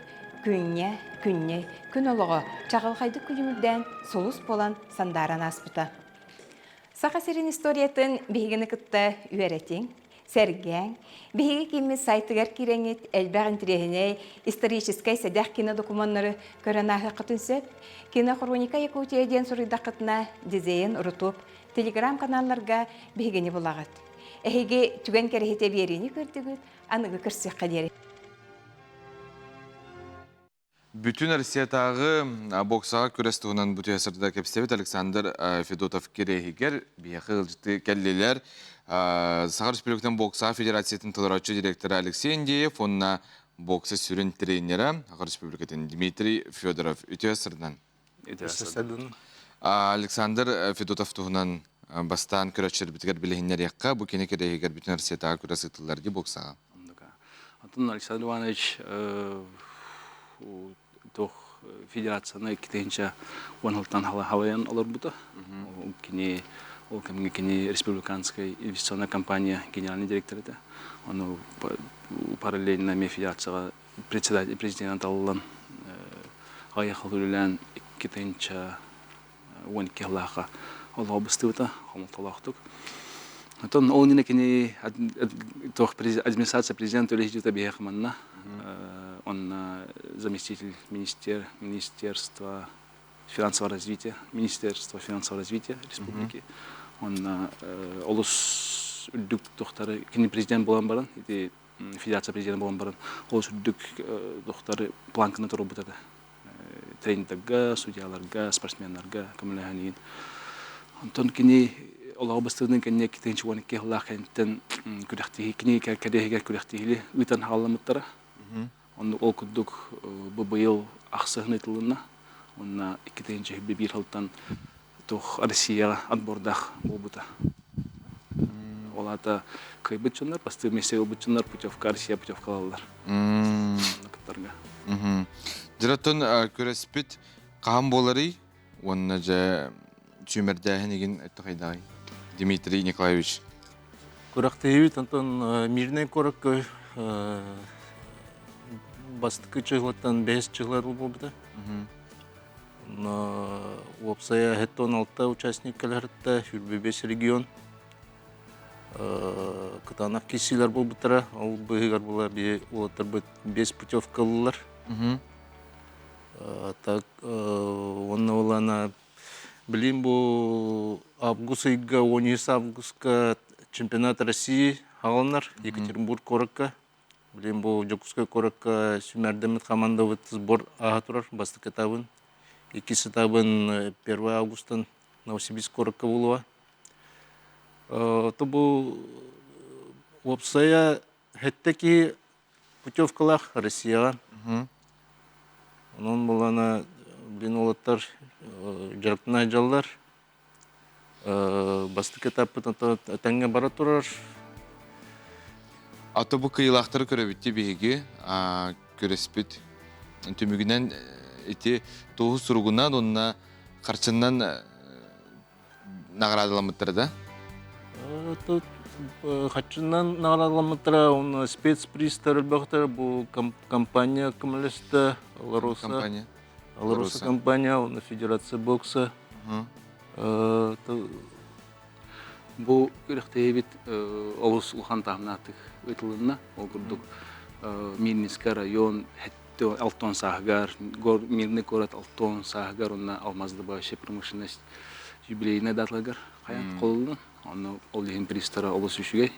Күннэ, Күннэй, күн олоҕо чаҕылхайдык күлүмүрдээн сулус буолан сандааран ааспыта. Саха сирин историятын биһигини кытта үөрэтиҥ, сэргээҥ. Биһиги кииммит сайтыгар киирэҥҥит элбэх интириэһинэй историческай сэдэх кинодокумуоннары көрөн ааһыаххытын сөп. Кинохроника Якутия диэн суруйдаххытына дизайн Рутуб телеграм-каналларга биһигини булаҕыт. Эһиги түгэн кэрэһитэ биэриини көрдүгүт, аныгы көрсүөххэ диэри. Бүтүн Россиятааҕы боксаҕа күрэс туһунан бу сырда кэпсэбит Александр Федотов кирэһигэр биһиэхэ ыалдьыты кэллилэр. Саха Республикатын боксаҕа федерациятын толорооччу директора Алексей Индеев уонна бокса сүрүн тренера Саха Республикатын Дмитрий Федоров. Үтүө сырдан. Үтүө сырдан. Александр Федотов туһунан бастаан көрөөччүлэрбитигэр билиһиннэриэххэ. Бу кини кирэһигэр бүтүн Россиятааҕы күрэс ыытыллар дии боксаҕа. Антон Александр Иванович туох федерацияны 2010 сылтан халайан олорбута. Кини ол кэмҥэ кини республиканскай инвестиционная компания генеральный директор этэ. Ону параллельно эмиэ федерацияҕа председатель президент талыллан аҕыйах сыл үлэлээн 2012 сыллаахха олоҕо быстыбыта хомолтолоохтук. Оттон ол иннинэ кини туох администрация президента үлэһитэ биһиэхэ манна онно заместитель министер министерства финансового развития министерство финансового развития республики онно олус үрдүк дохтары кини президент буолан баран ити федерация президента буолан баран олус үрдүк дохтары планканы туруорбут этэ тренердарга, судьяларга, спортсменнарга көмөлөһөн иһин. Онтон кини олоҕо быстыбытын кэннэ 2012 сыллаах кэнниттэн күрэхтиһии кини кэриэһигэр күрэхтиһиили ыытан хаалламмыттара. Онно ол курдук бу быйыл ахсыһын ыытылынна. Уонна 2021 сылтан туох Россияҕа отбордаах буолбута. Ол аата кыайбыт дьоннор, бастыыр миэстэ ылбыт дьоннор путевка Россия путевка ылаллар. Кыттарга. Дьэ, күрэспит хаһан буоларый? Уонна дьэ сүүмэрдээһин игин өттө Дмитрий Николаевич. Күрэхтэһиибит онтон Мирнэй куоракка бастакы чыһылаттан бэһис чыһылар буолбута. Уопсайа 76 участник кэлэртэ, 25 регион. Кытаанах киирсиилэр буолбуттара. Ол быыһыгар була биһи уолаттарбыт 5 путевка ыллылар. Так уонна улана билим бу август ыйга 13 августка чемпионат России хааланар Екатеринбург куоракка. Билим бу Дьокуускай куоракка сүүмэрдэммит хамаандабыт сбор ааһа турар бастакы этабын. Иккис этабын 1 августан Новосибирск куоракка буолуо. То бу уопсайа сэттэ киһи путевкалаах Россияҕа. Онон булана блин уолаттар дьарыктана сылдьаллар. Бастакы этаппыт этэҥҥэ бара турар. Ато бу кыйылаахтары көрөбүтти биһиги күрэспит түмүгүнэн ити туоһу суругунан уонна харчынан наҕараадаламмыттара да? Тут хаччынан наҕараадаламмыттара, уонна спецпризтар элбэхтэр бу компания көмөлөстө, Алроса. Компания. Алроса компания, уонна Федерация бокса. Бу күрэхтэһиибит олус улахан таһымнаахтык ыытылынна. Ол курдук Мирнинскэй район Алтон сааһыгар, Мирный город Алтон сааһыгар уонна алмаздыбающая промышленность юбилейная даталарыгар хайаан холуллун. Онно ол иһин пристара олус үчүгэй.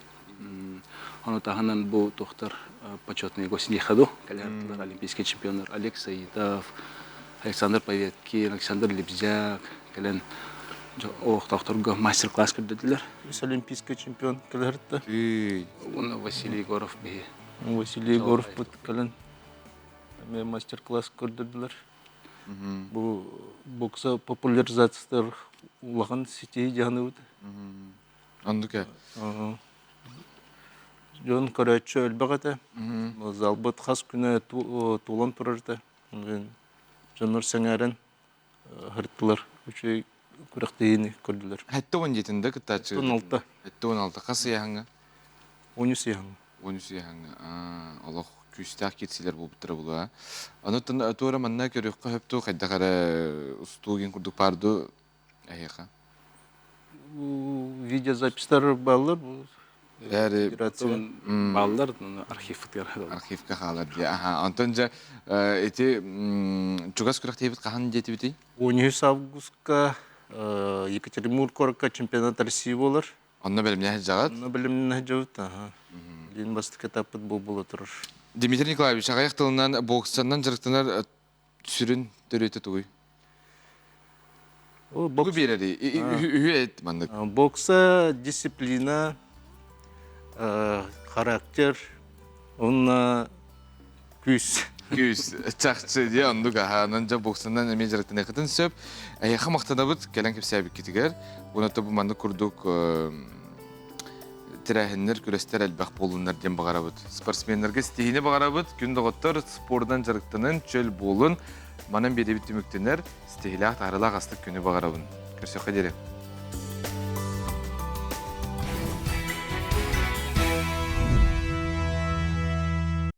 Ону таһынан бу туохтар почетные гости ходу кэлэр олимпийский чемпионнар Олег Саитов, Александр Поветкин, Александр Лебзяк кэлэн олохтоохторго мастер-класс көрдөрдүлэр. Үс олимпийский чемпион кэлэртэ. Уонна Василий Егоров биһи. Василий Егоров бут кэлэн эмиэ мастер-класс көрдөрдүлэр. Бу бокса популяризациятыгар улахан ситиһии дьаһаныбыт. Оннук ээ. Дьон көрөөччү элбэх этэ. Залбыт хас күнэ тулан турар этэ. Дьоннор сэҥээрэн һыртылар. Үчүгэй күрэхтэһиини көрдүлэр. Хэттэ он диэтин да кыттааччы? 16. Хэттэ 16. Хас ыйаһаҥҥа? 13 ыйаһаҥҥа. 13 ыйаһаҥҥа. Олох күүстээх киирсиилэр буолбуттара буолуо. Онуттан туора манна көрүөххэ сөп хайдах эрэ устуугин курдук паарду эһиэхэ? Видеозаписьтар бааллар. Федерация бааллар архивтыгар. Архивка хаалар дии. Аха. Онтон дьэ ити чугас күрэхтэһиибит хаһан диэтибитий? 13 августка Екатеринбург куоракка чемпионат России буолар. Онно бэлэмнээх сылдьаҕыт? Онно бэлэмнээх сылдьабыт. Аха. Билин бастакы этаппыт бу буола турар. Дмитрий Николаевич, аҕыйах тылынан боксанан дьарыктанар сүрүн төрүөтэ тугуй? Тугу биэрэри? Үһү эт маннык. Бокса дисциплина, характер, уонна күүс. Күүс. Чахчы дии оннук аһаанан дьэ боксанан эмиэ дьарыктаныаххытын сөп. Эһиэхэ махтанабыт кэлэн кэпсээбиккитигэр. Уонна бу маннык курдук тэрээһиннэр, күрэстэр элбэх буоллуннар диэн баҕарабыт. Спортсменнарга ситиһиини баҕарабыт. Күн доҕоттор спордан дьарыктанын, чөл буолун. Манан биэрэбит түмүктэнэр. Ситиһиилээх, таһаарыылаах астык күнү баҕарабын. Көрсөххө диэри.